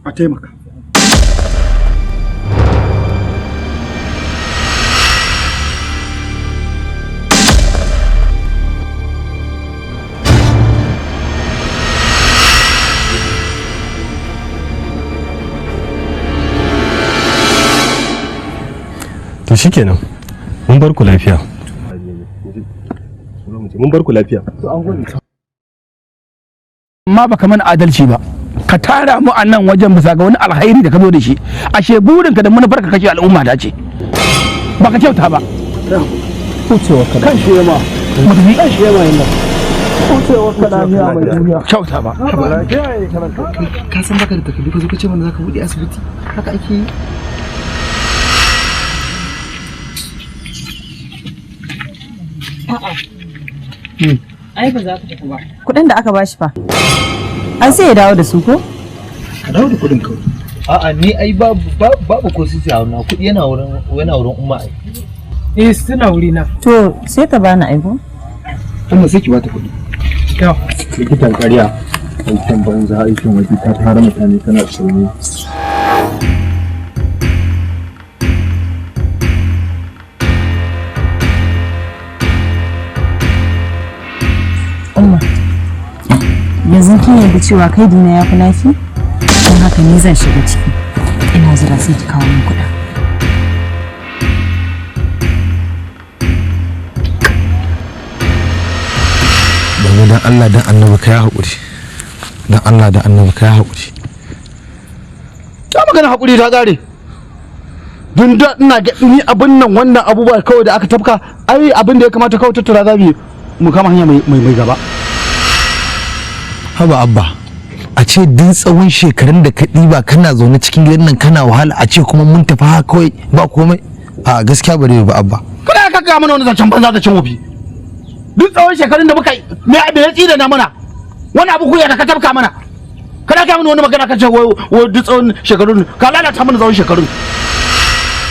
Speaker 17: A taimaka.
Speaker 11: To shikenan. Mun bar ku lafiya. Mun bar ku lafiya.
Speaker 8: Amma baka mana adalci ba. Ka tara mu a nan wajen bisa ga wani alhairi da ka zo da shi. Ashe burinka da manufarka kashe al'umma da ce. Baka kyauta ba.
Speaker 17: Kucewa ka. Kan shi ma. Kan shi ma yanda. Kucewa ka lafiya mai duniya.
Speaker 8: Kyauta ba.
Speaker 1: Ka san baka da takardu ka zo ka ce mana zaka buɗe asibiti, haka ake yi?
Speaker 15: A'a. Ai ba za ka tafi ba.
Speaker 2: Kuɗin da aka bashi fa. An sai ya dawo da su ko?
Speaker 16: Ka dawo da kuɗin kawai. A'a ni ai babu babu ko sisi a wurin kuɗi, yana wurin umma ai.
Speaker 13: Eh suna wuri na.
Speaker 2: To sai ta bani aiko.
Speaker 1: Umma sai ki bata kuɗi.
Speaker 18: Likitan ƙarya. Aikin banza, aikin waje, ta tara mutane tana shirme.
Speaker 2: Umma, yanzu kin yarda cewa kai dina ya fi naki? Don haka ni zan shiga ciki. Ina jira sai ki kawo min kuɗin.
Speaker 16: Baba, dan Allah dan Annabi ka yi haƙuri. Dan Allah dan Annabi ka yi haƙuri.
Speaker 17: Ta magana haƙuri ta ƙare. Dun da ina ga ni abin nan, wannan abubuwa kawai da aka tafka, ai abin da ya kamata kawai tattara za mu yi, mu kama hanya mai mai gaba.
Speaker 16: Haba Abba, a ce duk tsawon shekarun da ka ɗiba kana zaune cikin gidan nan kana wahala, a ce kuma mun tafi haka kawai ba komai. A gaskiya bare ba, Abba.
Speaker 17: Kada ka ga mana wani zancen banza da cin wofi. Duk tsawon shekarun da muka yi, me me ya tsira na mana? Wani abu kuya da ka tafka mana. Kada ka mana wani magana ka ce wai wai duk tsawon shekarun ka lalata mana tsawon shekarun.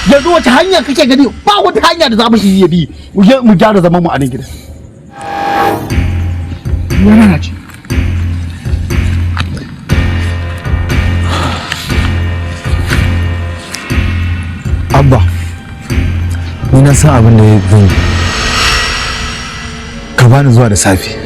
Speaker 17: Yanzu wace hanya kake gani? Ba wata hanya da za mu iya bi mu gyara zaman mu a nan gidan. Ya lalace.
Speaker 16: Abba, ni na san abin da zan yi. Ka bani zuwa da safe.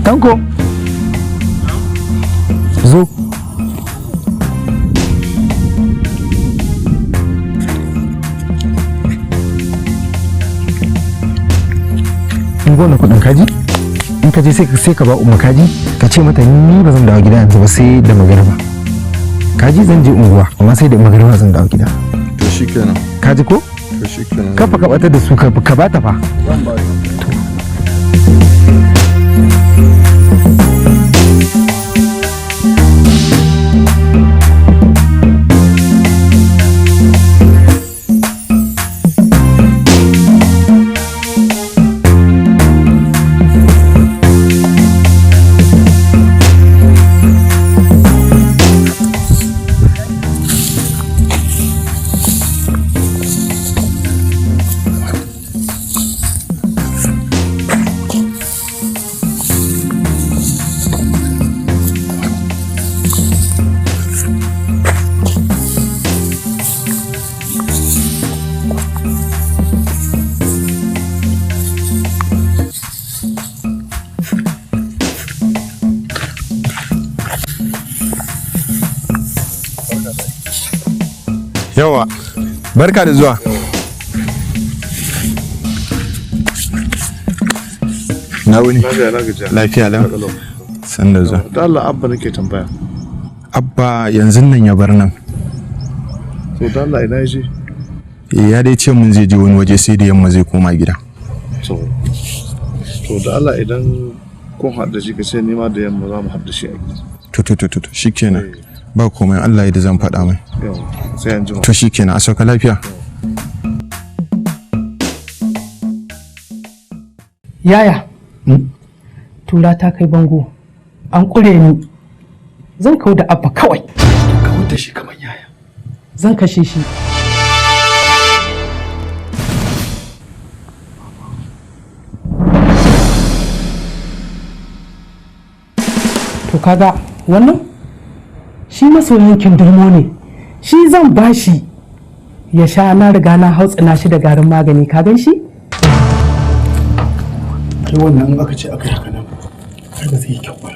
Speaker 16: Tanko. Zo. In gona kudin kaji? In ka je sai ka ba Umma kaji, ka ce mata ni ba zan dawo gida yanzu ba sai da magariba. Kaji, zan je unguwa amma sai da magariba zan dawo gida.
Speaker 18: To shikenan.
Speaker 16: Kaji ko?
Speaker 18: To shikenan.
Speaker 16: Kafa ka batar da su, ka bata fa.
Speaker 18: Zan ba ta.
Speaker 20: Yawa, barka da zuwa. Na wuni? Lafiya lau. San da zuwa.
Speaker 21: Da Allah, Abba nake tambaya.
Speaker 20: Abba yanzu nan ya bar nan.
Speaker 21: To da Allah, ina je?
Speaker 20: Eh, ya dai ce mun zai je wani waje, sai da yamma zai koma gida.
Speaker 21: To da Allah, idan kun haɗu da shi ka ce ni ma da yamma za mu haɗu da shi a gida.
Speaker 20: To, shikenan. Ba komai, Allah ya da zan faɗa mai.
Speaker 21: Yawa, sai an jima.
Speaker 20: To shikenan, a sauka lafiya.
Speaker 13: Yaya, tura ta kai bango, an ƙure ni. Zan kau da Abba kawai.
Speaker 17: Kawar da shi kamar yaya?
Speaker 13: Zan kashe shi. To kaga wannan? Shi masoyin kindirmo ne. Shi zan bashi ya sha, na riga na hautsina shi da garin magani, ka gan shi?
Speaker 17: Ai wannan in aka ce aka yi haka nan, ai ba zai yi kyau ba.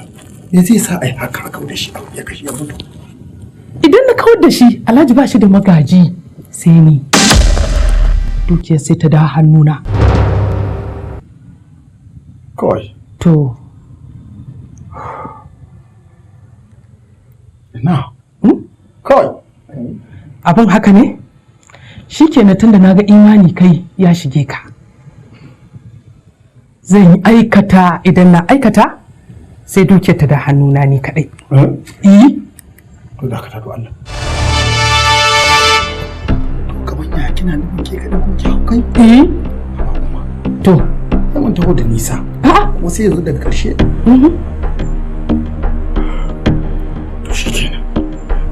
Speaker 8: Me zai sa ai haka a kau da shi ya kashe ya mutu?
Speaker 13: Idan na kawar da shi, Alhaji ba shi da magaji sai ni. Dukiyar sai ta dawo hannuna.
Speaker 8: Kawai.
Speaker 13: To.
Speaker 8: Ina. Kawai.
Speaker 13: Abin haka ne? Shi kenan, tunda na ga imani kai ya shige ka. Zan yi aikata, idan na aikata sai dukiyar ta da hannuna ni kaɗai.
Speaker 8: Eh? To dakata to Allah. To kamar ya kina nufin ke kaɗai ko ki hau kai?
Speaker 13: Eh. To.
Speaker 8: Ai mun taho da nisa. Kuma sai yanzu daga ƙarshe. To shi kenan.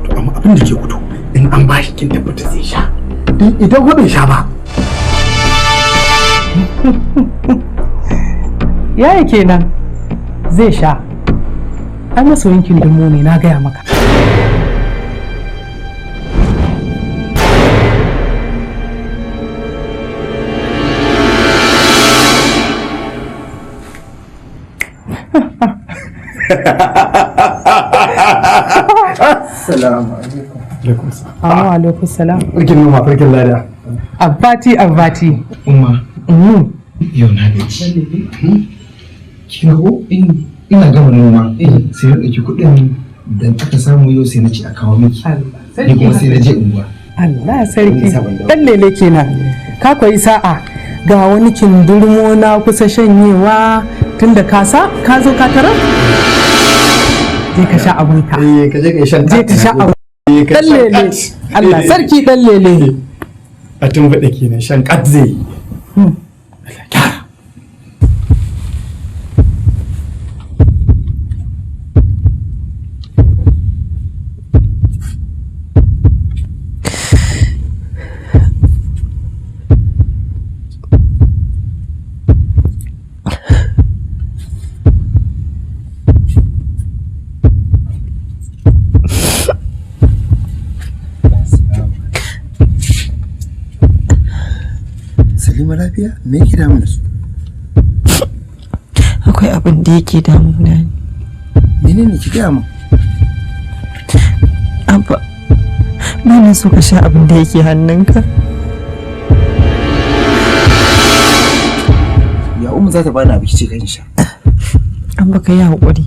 Speaker 8: To amma abin da ke gudu in an bashi kin tabbata zai sha. Idan ko bai sha ba.
Speaker 13: Yaya kenan zai sha. Ai masoyin kindirmo ne, na gaya maka.
Speaker 1: Assalamu alaikum.
Speaker 11: Alaikum salam.
Speaker 13: Amma alaikum salam.
Speaker 11: Farkin noma, farkin lada.
Speaker 13: Abbati, abbati.
Speaker 16: Umma. Yau na gaji. Kin ga ko? Ina gama noma sai na ɗauki kuɗin da aka samu yau sai na ci a kawo miki. Ni kuma sai na je unguwa.
Speaker 13: Allah sarki. Dan lele kenan. Ka koyi sa'a, ga wani kindirmo na kusa shanyewa, tunda ka sa ka zo ka tarar. Je ka sha abinka.
Speaker 16: Eh, ka je ka shan.
Speaker 13: Je ka sha abin. Dan lele. Allah sarki, dan lele.
Speaker 11: A tumbaɗe kenan, shan kat zai yi.
Speaker 1: Salima, lafiya? Me yake damun su?
Speaker 14: Akwai abin da yake damuna ne.
Speaker 1: Menene? Ki gaya min.
Speaker 14: Abba, ba na so ka sha abin da yake hannunka.
Speaker 1: Ya umma za ta bani abu kice kan sha?
Speaker 14: Abba, ka yi haƙuri.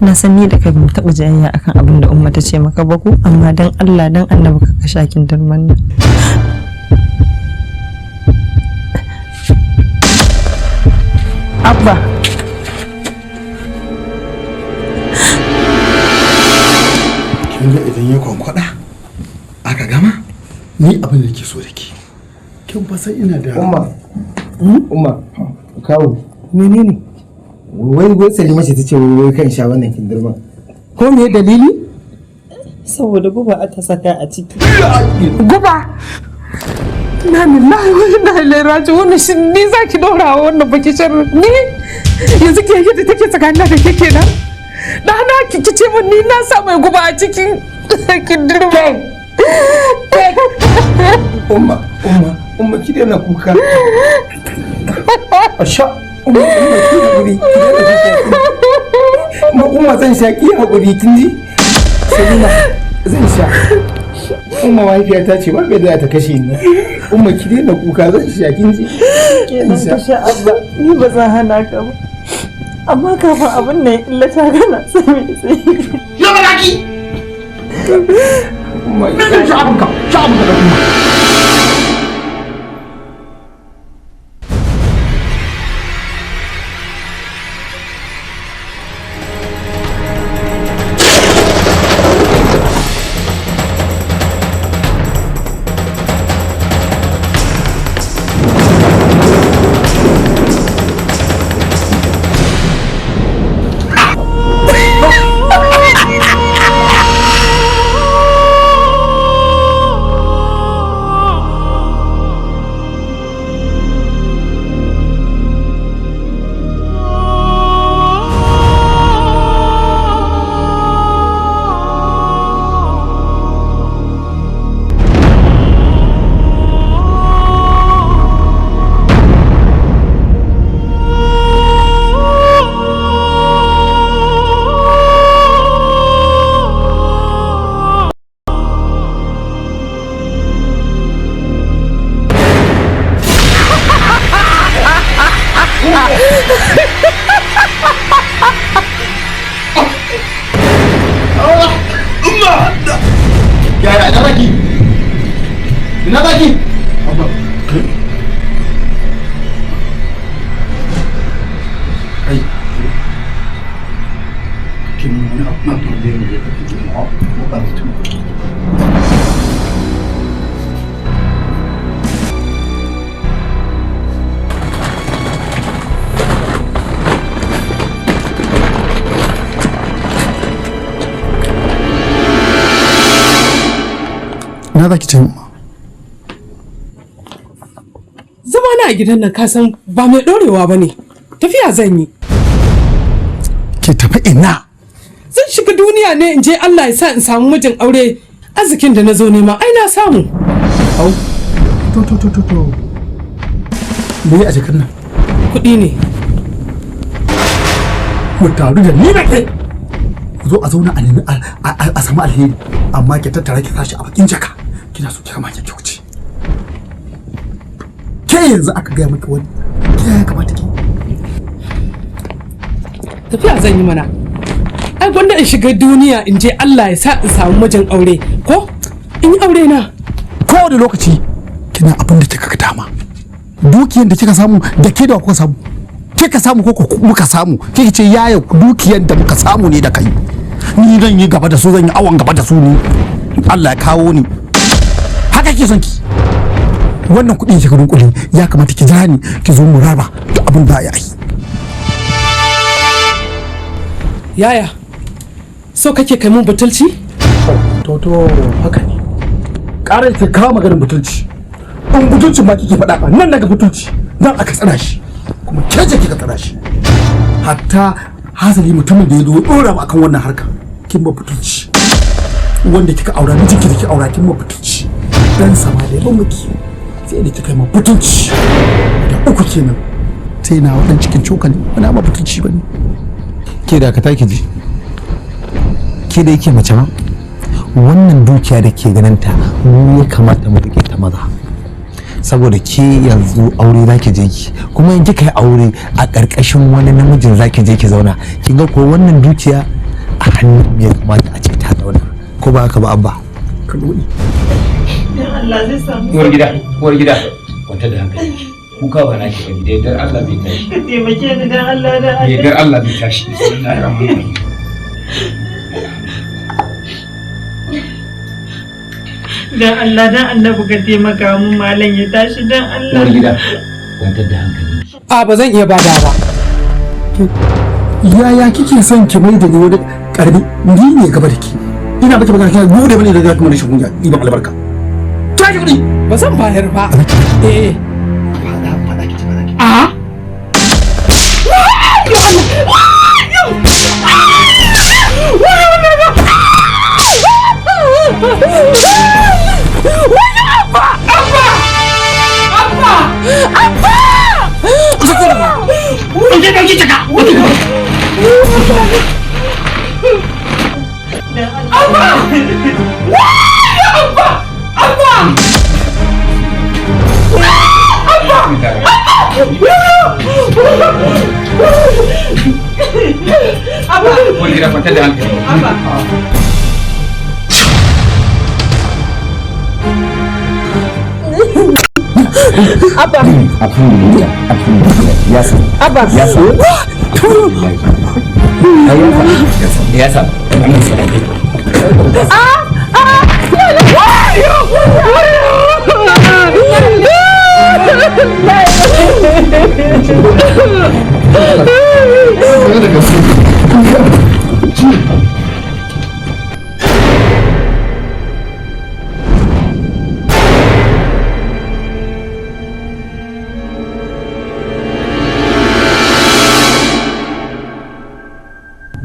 Speaker 14: Na san ni da kai bamu taɓa jayayya akan abin da umma ta ce maka ba ko, amma dan Allah dan Annabi ka sha kindirman nan. Abba.
Speaker 8: Kin ga idan ya kwankwada aka gama, ni abin da ke so da ke. Kin fa san ina da
Speaker 1: Umma. Umma. Kawo.
Speaker 13: Menene?
Speaker 1: Wai wai Salima ce tace wai wai kan sha wannan kindirman.
Speaker 13: Ko me dalili?
Speaker 14: Saboda guba aka saka a ciki.
Speaker 13: Guba. Na lillahi wa inna ilaihi raji'un. Shin ni zaki dora wa wannan baki sharri? Ni yanzu ke yadda take tsakanin da ke kenan? Ɗana, ki ce min ni na sa mai guba a cikin kindirma.
Speaker 1: Umma, umma, umma, ki daina kuka. Asha, umma, umma, ki haƙuri, ki daina kuka. Umma, umma, zan sha, ki haƙuri, kin ji? Salima, zan sha. Umma, mahaifiyata ce ba bai da ta kashe ni. Umma, ki daina kuka, zan sha, kin ji?
Speaker 14: Kenan ka sha, Abba, ni ba zan hana ka ba. Amma kafin abin nan ya illata kana sami sai.
Speaker 17: Ya malaki!
Speaker 1: Umma,
Speaker 17: sha abinka, sha abinka da umma. Ina zaki? Kai. Kin wani abu na dole ne ya tafi jin ko ba mutum.
Speaker 8: Na za ki ce ma?
Speaker 13: Zama na a gidan nan kasan ba mai ɗorewa ba ne. Tafiya zan yi.
Speaker 8: Ki tafi ina?
Speaker 13: Zan shiga duniya ne in je Allah ya sa in samu mijin aure, arzikin da na zo nema ai na samu.
Speaker 8: Au. To to to to to. Me a jakar nan?
Speaker 13: Kuɗi ne.
Speaker 8: Mu taru da ni da ke. Ku zo a zauna a nemi a samu alheri, amma ki tattara ki sashi a bakin jaka. Kina so ki kama ki wuce. Ke yanzu aka gaya miki wani. Ke ya kamata ki?
Speaker 13: Tafiya zan yi mana. Ai gwanda in shiga duniya in je Allah ya sa in samu mijin aure ko in yi aure na.
Speaker 8: Kowane lokaci kina abin da kika ga dama. Dukiyar da kika samu da ke da kuka samu. Kika samu ko muka samu, kike ce yaya dukiyar da muka samu ne da kai. Ni zan yi gaba da su, zan yi awon gaba da su ne. Allah ya kawo ni. Haka kike son ki. Wannan kuɗin kika dunkule ya kamata ki jira ni ki zo mu raba duk abin da ya yi.
Speaker 13: Yaya, so kake kai mun butulci?
Speaker 8: To to haka ne. Ƙarar ki kawo maganin butulci. In butulcin ma kike faɗa ba nan daga butulci nan aka tsana shi. Kuma ke ce kika tsana shi. Hatta hasali mutumin da ya zo ya ɗora mu akan wannan harka kin ba butulci. Wanda kika aura mijinki da kika aura kin ba butulci. Dan sama da ya miki sai da kika yi ma butulci. Da uku kenan. Sai na wadan cikin cokali wani ma butulci bane.
Speaker 1: Ke da ka taki ji. Ke da yake mace ma wannan dukiya da ke ganin ta mu ya kamata mu rike ta maza. Saboda ke yanzu aure zaki je ki, kuma in kika yi aure a ƙarƙashin wani namijin zaki je ki zauna, kin ga ko wannan dukiya a hannun ya kamata a ce ta zauna, ko ba haka ba abba?
Speaker 14: Allah zai samu.
Speaker 4: Uwar gida, uwar gida, kwanta da hankali. Kuka ba naki bane, da yardar Allah zai tashi.
Speaker 14: Ka taimake ni dan Allah da
Speaker 4: Da yardar Allah zai tashi. Bismillahir rahmanir rahim.
Speaker 14: Dan Allah dan annabi ka taimaka mun malam ya tashi dan Allah.
Speaker 4: Uwar gida, kwantar da hankali.
Speaker 13: A ba zan iya bada ba.
Speaker 8: Yaya kike son ki mai da ni wani karbi ni ne gaba da ki? Ina baki magana kina bude bane da zaki mun rashin kunya, ni ban albarka. Tashi kuɗi.
Speaker 13: Ba zan bayar ba. Eh. A?
Speaker 4: Uwar gida, kwantar da hankali.
Speaker 14: Abba.
Speaker 1: Alhamdulillah, alhamdulillah. Ya san.
Speaker 14: Abba.
Speaker 1: Ya san.
Speaker 4: Ya san.
Speaker 14: Ah! Ah!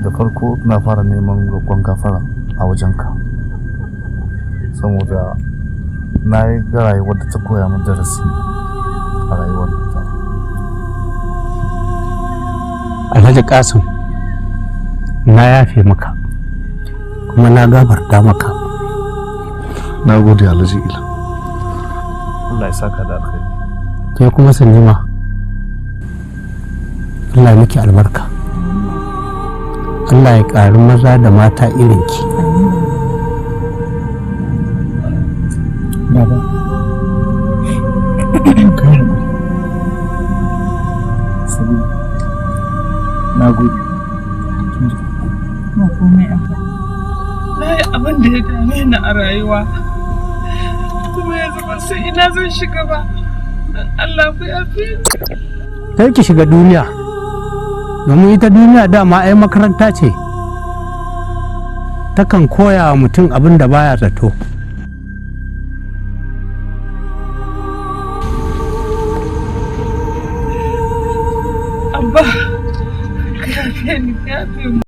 Speaker 21: Da farko na fara neman roƙon gafara a wajenka saboda na yi ga rayuwar da ta koya min darasi a rayuwar ta.
Speaker 22: Alhaji Kasim, na yafe maka kuma na gafarta maka.
Speaker 21: Na gode Alhaji Ila, Allah ya saka da alkhairi.
Speaker 22: Ke kuma Salima, Allah ya miki albarka, Allah ya ƙari maza da mata irinki.
Speaker 1: Baba, Na gode.
Speaker 13: Ba komai, Abba. Na yi abin da ya dame ni a rayuwa. Kuma ya zama sai ina zan shiga ba. Dan Allah ku yafe ni.
Speaker 22: Kar ki shiga duniya, domin ita duniya dama ai makaranta ce, takan koya wa mutum abin da baya zato.
Speaker 13: Abba, ka yafe ni, ka yafe mu.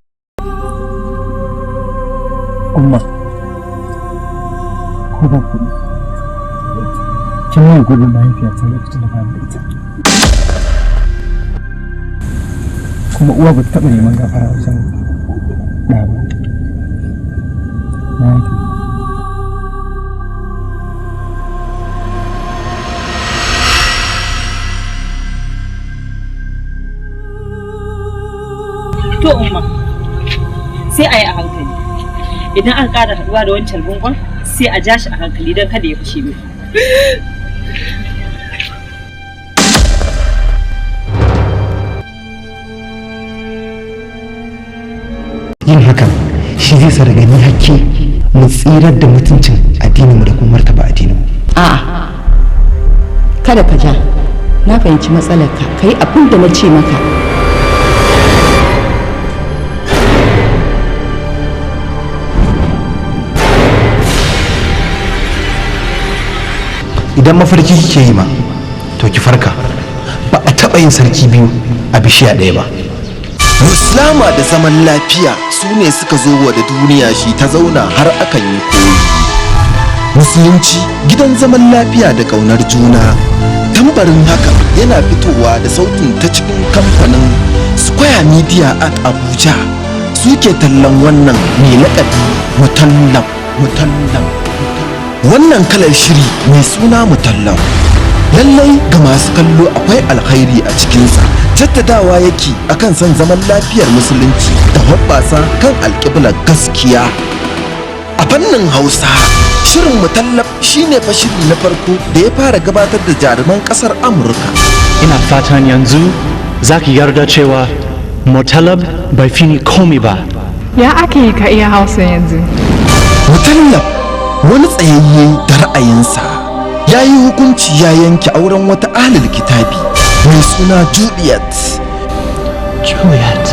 Speaker 1: Umma, ko ba kuɗi, kin mai gurbin mahaifiyata lokacin da ba ni da ita. Kuma uwa ba ta taɓa neman gafara wajen ɗa ba. Na yafe.
Speaker 2: To umma, sai a yi a hankali. Idan aka ƙara haɗuwa da wancan gungun, sai a ja shi a hankali don kada ya fashe miki.
Speaker 1: Yin hakan shi zai sa daga ni hakke mu tsirar da mutuncin addininmu da kuma martaba addininmu.
Speaker 5: A'a, kada ka ja. Na fahimci matsalarka, ka yi abin da na ce maka.
Speaker 3: Idan mafarki kike yi ma, to ki farka. Ba a taɓa yin sarki biyu a bishiya ɗaya ba. Islama da zaman lafiya su ne suka zo wa da duniya shi ta zauna har akan yi koyi. Musulunci gidan zaman lafiya da ƙaunar juna. Tambarin haka yana fitowa da sautin ta cikin kamfanin Square Media at Abuja, suke tallan wannan mai laƙabi Mutallab. Mutallab, wannan kalar shiri mai suna Mutallab, lallai ga masu kallo akwai alkhairi a cikinsa. Jaddadawa yake akan son zaman lafiyar musulunci da hoɓɓasa kan alƙiblar gaskiya. A fannin Hausa, shirin Mutallab shine fa shiri na farko da ya fara gabatar da jaruman ƙasar Amurka.
Speaker 9: Ina fatan yanzu za ki yarda cewa Mutallab bai fi ni komi ba.
Speaker 23: Ya ake yi ka iya Hausa yanzu?
Speaker 3: Mutallab wani tsayayye da ra'ayinsa ya yi hukunci, ya yanke auren wata ahlul kitabi mai suna Juliet.
Speaker 9: Juliet,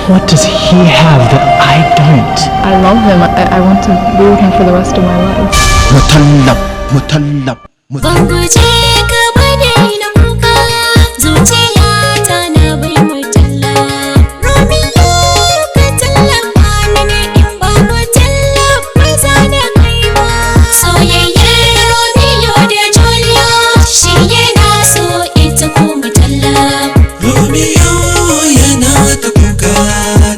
Speaker 9: what does he have that I don't?
Speaker 23: I love him. I want to be with him for the rest of my life.
Speaker 3: Mutallab, Mutallab.
Speaker 6: Ban guje ka ba, daina kuka, zuciya ta na bai wa talla. Romeo, ka tallafa mini, in babu tallaf ba za na kai ba. Soyayyar Romeo da Juliet, shi yana so, ita kuma talla.
Speaker 7: Romeo yana ta kuka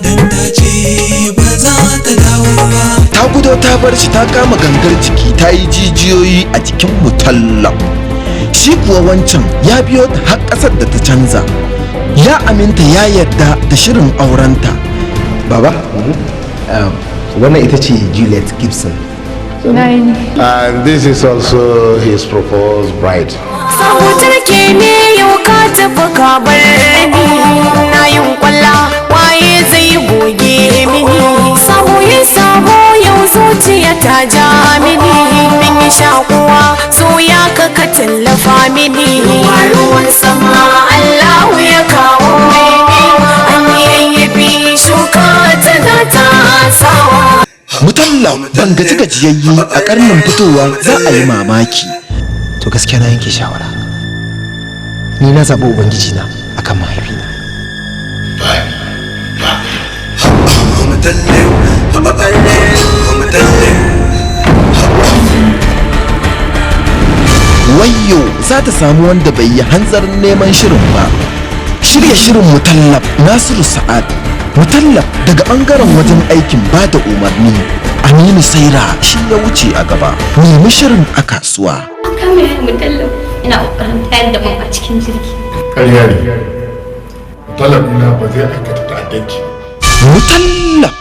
Speaker 7: dan ta ce ba za ta dawo ba.
Speaker 3: Ta gudo ta bar shi, ta kama gangar jiki, ta yi jijiyoyi a jikin Mutallab. Shi kuwa wancan ya biyo ta har ƙasar da ta canza, ya aminta, ya yarda da shirin aurenta.
Speaker 1: Baba, wannan ita ce Juliet Gibson.
Speaker 23: Nine.
Speaker 24: And this is also his proposed bride.
Speaker 25: Sabutar ke ne yau ka tafi ka bar ni, na yin kwalla, waye zai goge mini? Sabo yin sabo, yau zuciya ta ja mini, min yi shakuwa, so ya ka ka tallafa mini. Ruwa ruwan sama Allahu ya kawo mini, an yi yayyafi, shuka tana tasawa.
Speaker 3: Mutallab ban gaji gajiyayye a karnin fitowa, za a yi mamaki.
Speaker 1: To gaskiya na yanke shawara, ni na zaɓi ubangiji na akan mahaifina.
Speaker 7: Mutallab, Mutallab.
Speaker 3: Wayyo za ta samu wanda bai yi hanzarin neman shirin ba. Shirya shirin Mutallab, Nasiru Sa'ad Mutallab. Daga bangaren wajen aikin ba da umarni, Aminu Saira shi ya wuce a gaba. Nemi shirin a kasuwa.
Speaker 10: An kama yayin Mutallab ina ƙoƙarin tayar da bom a cikin jirgi.
Speaker 24: Ƙarya ne. Mutallab ɗina ba zai aikata ta'addanci.
Speaker 3: Mutallab.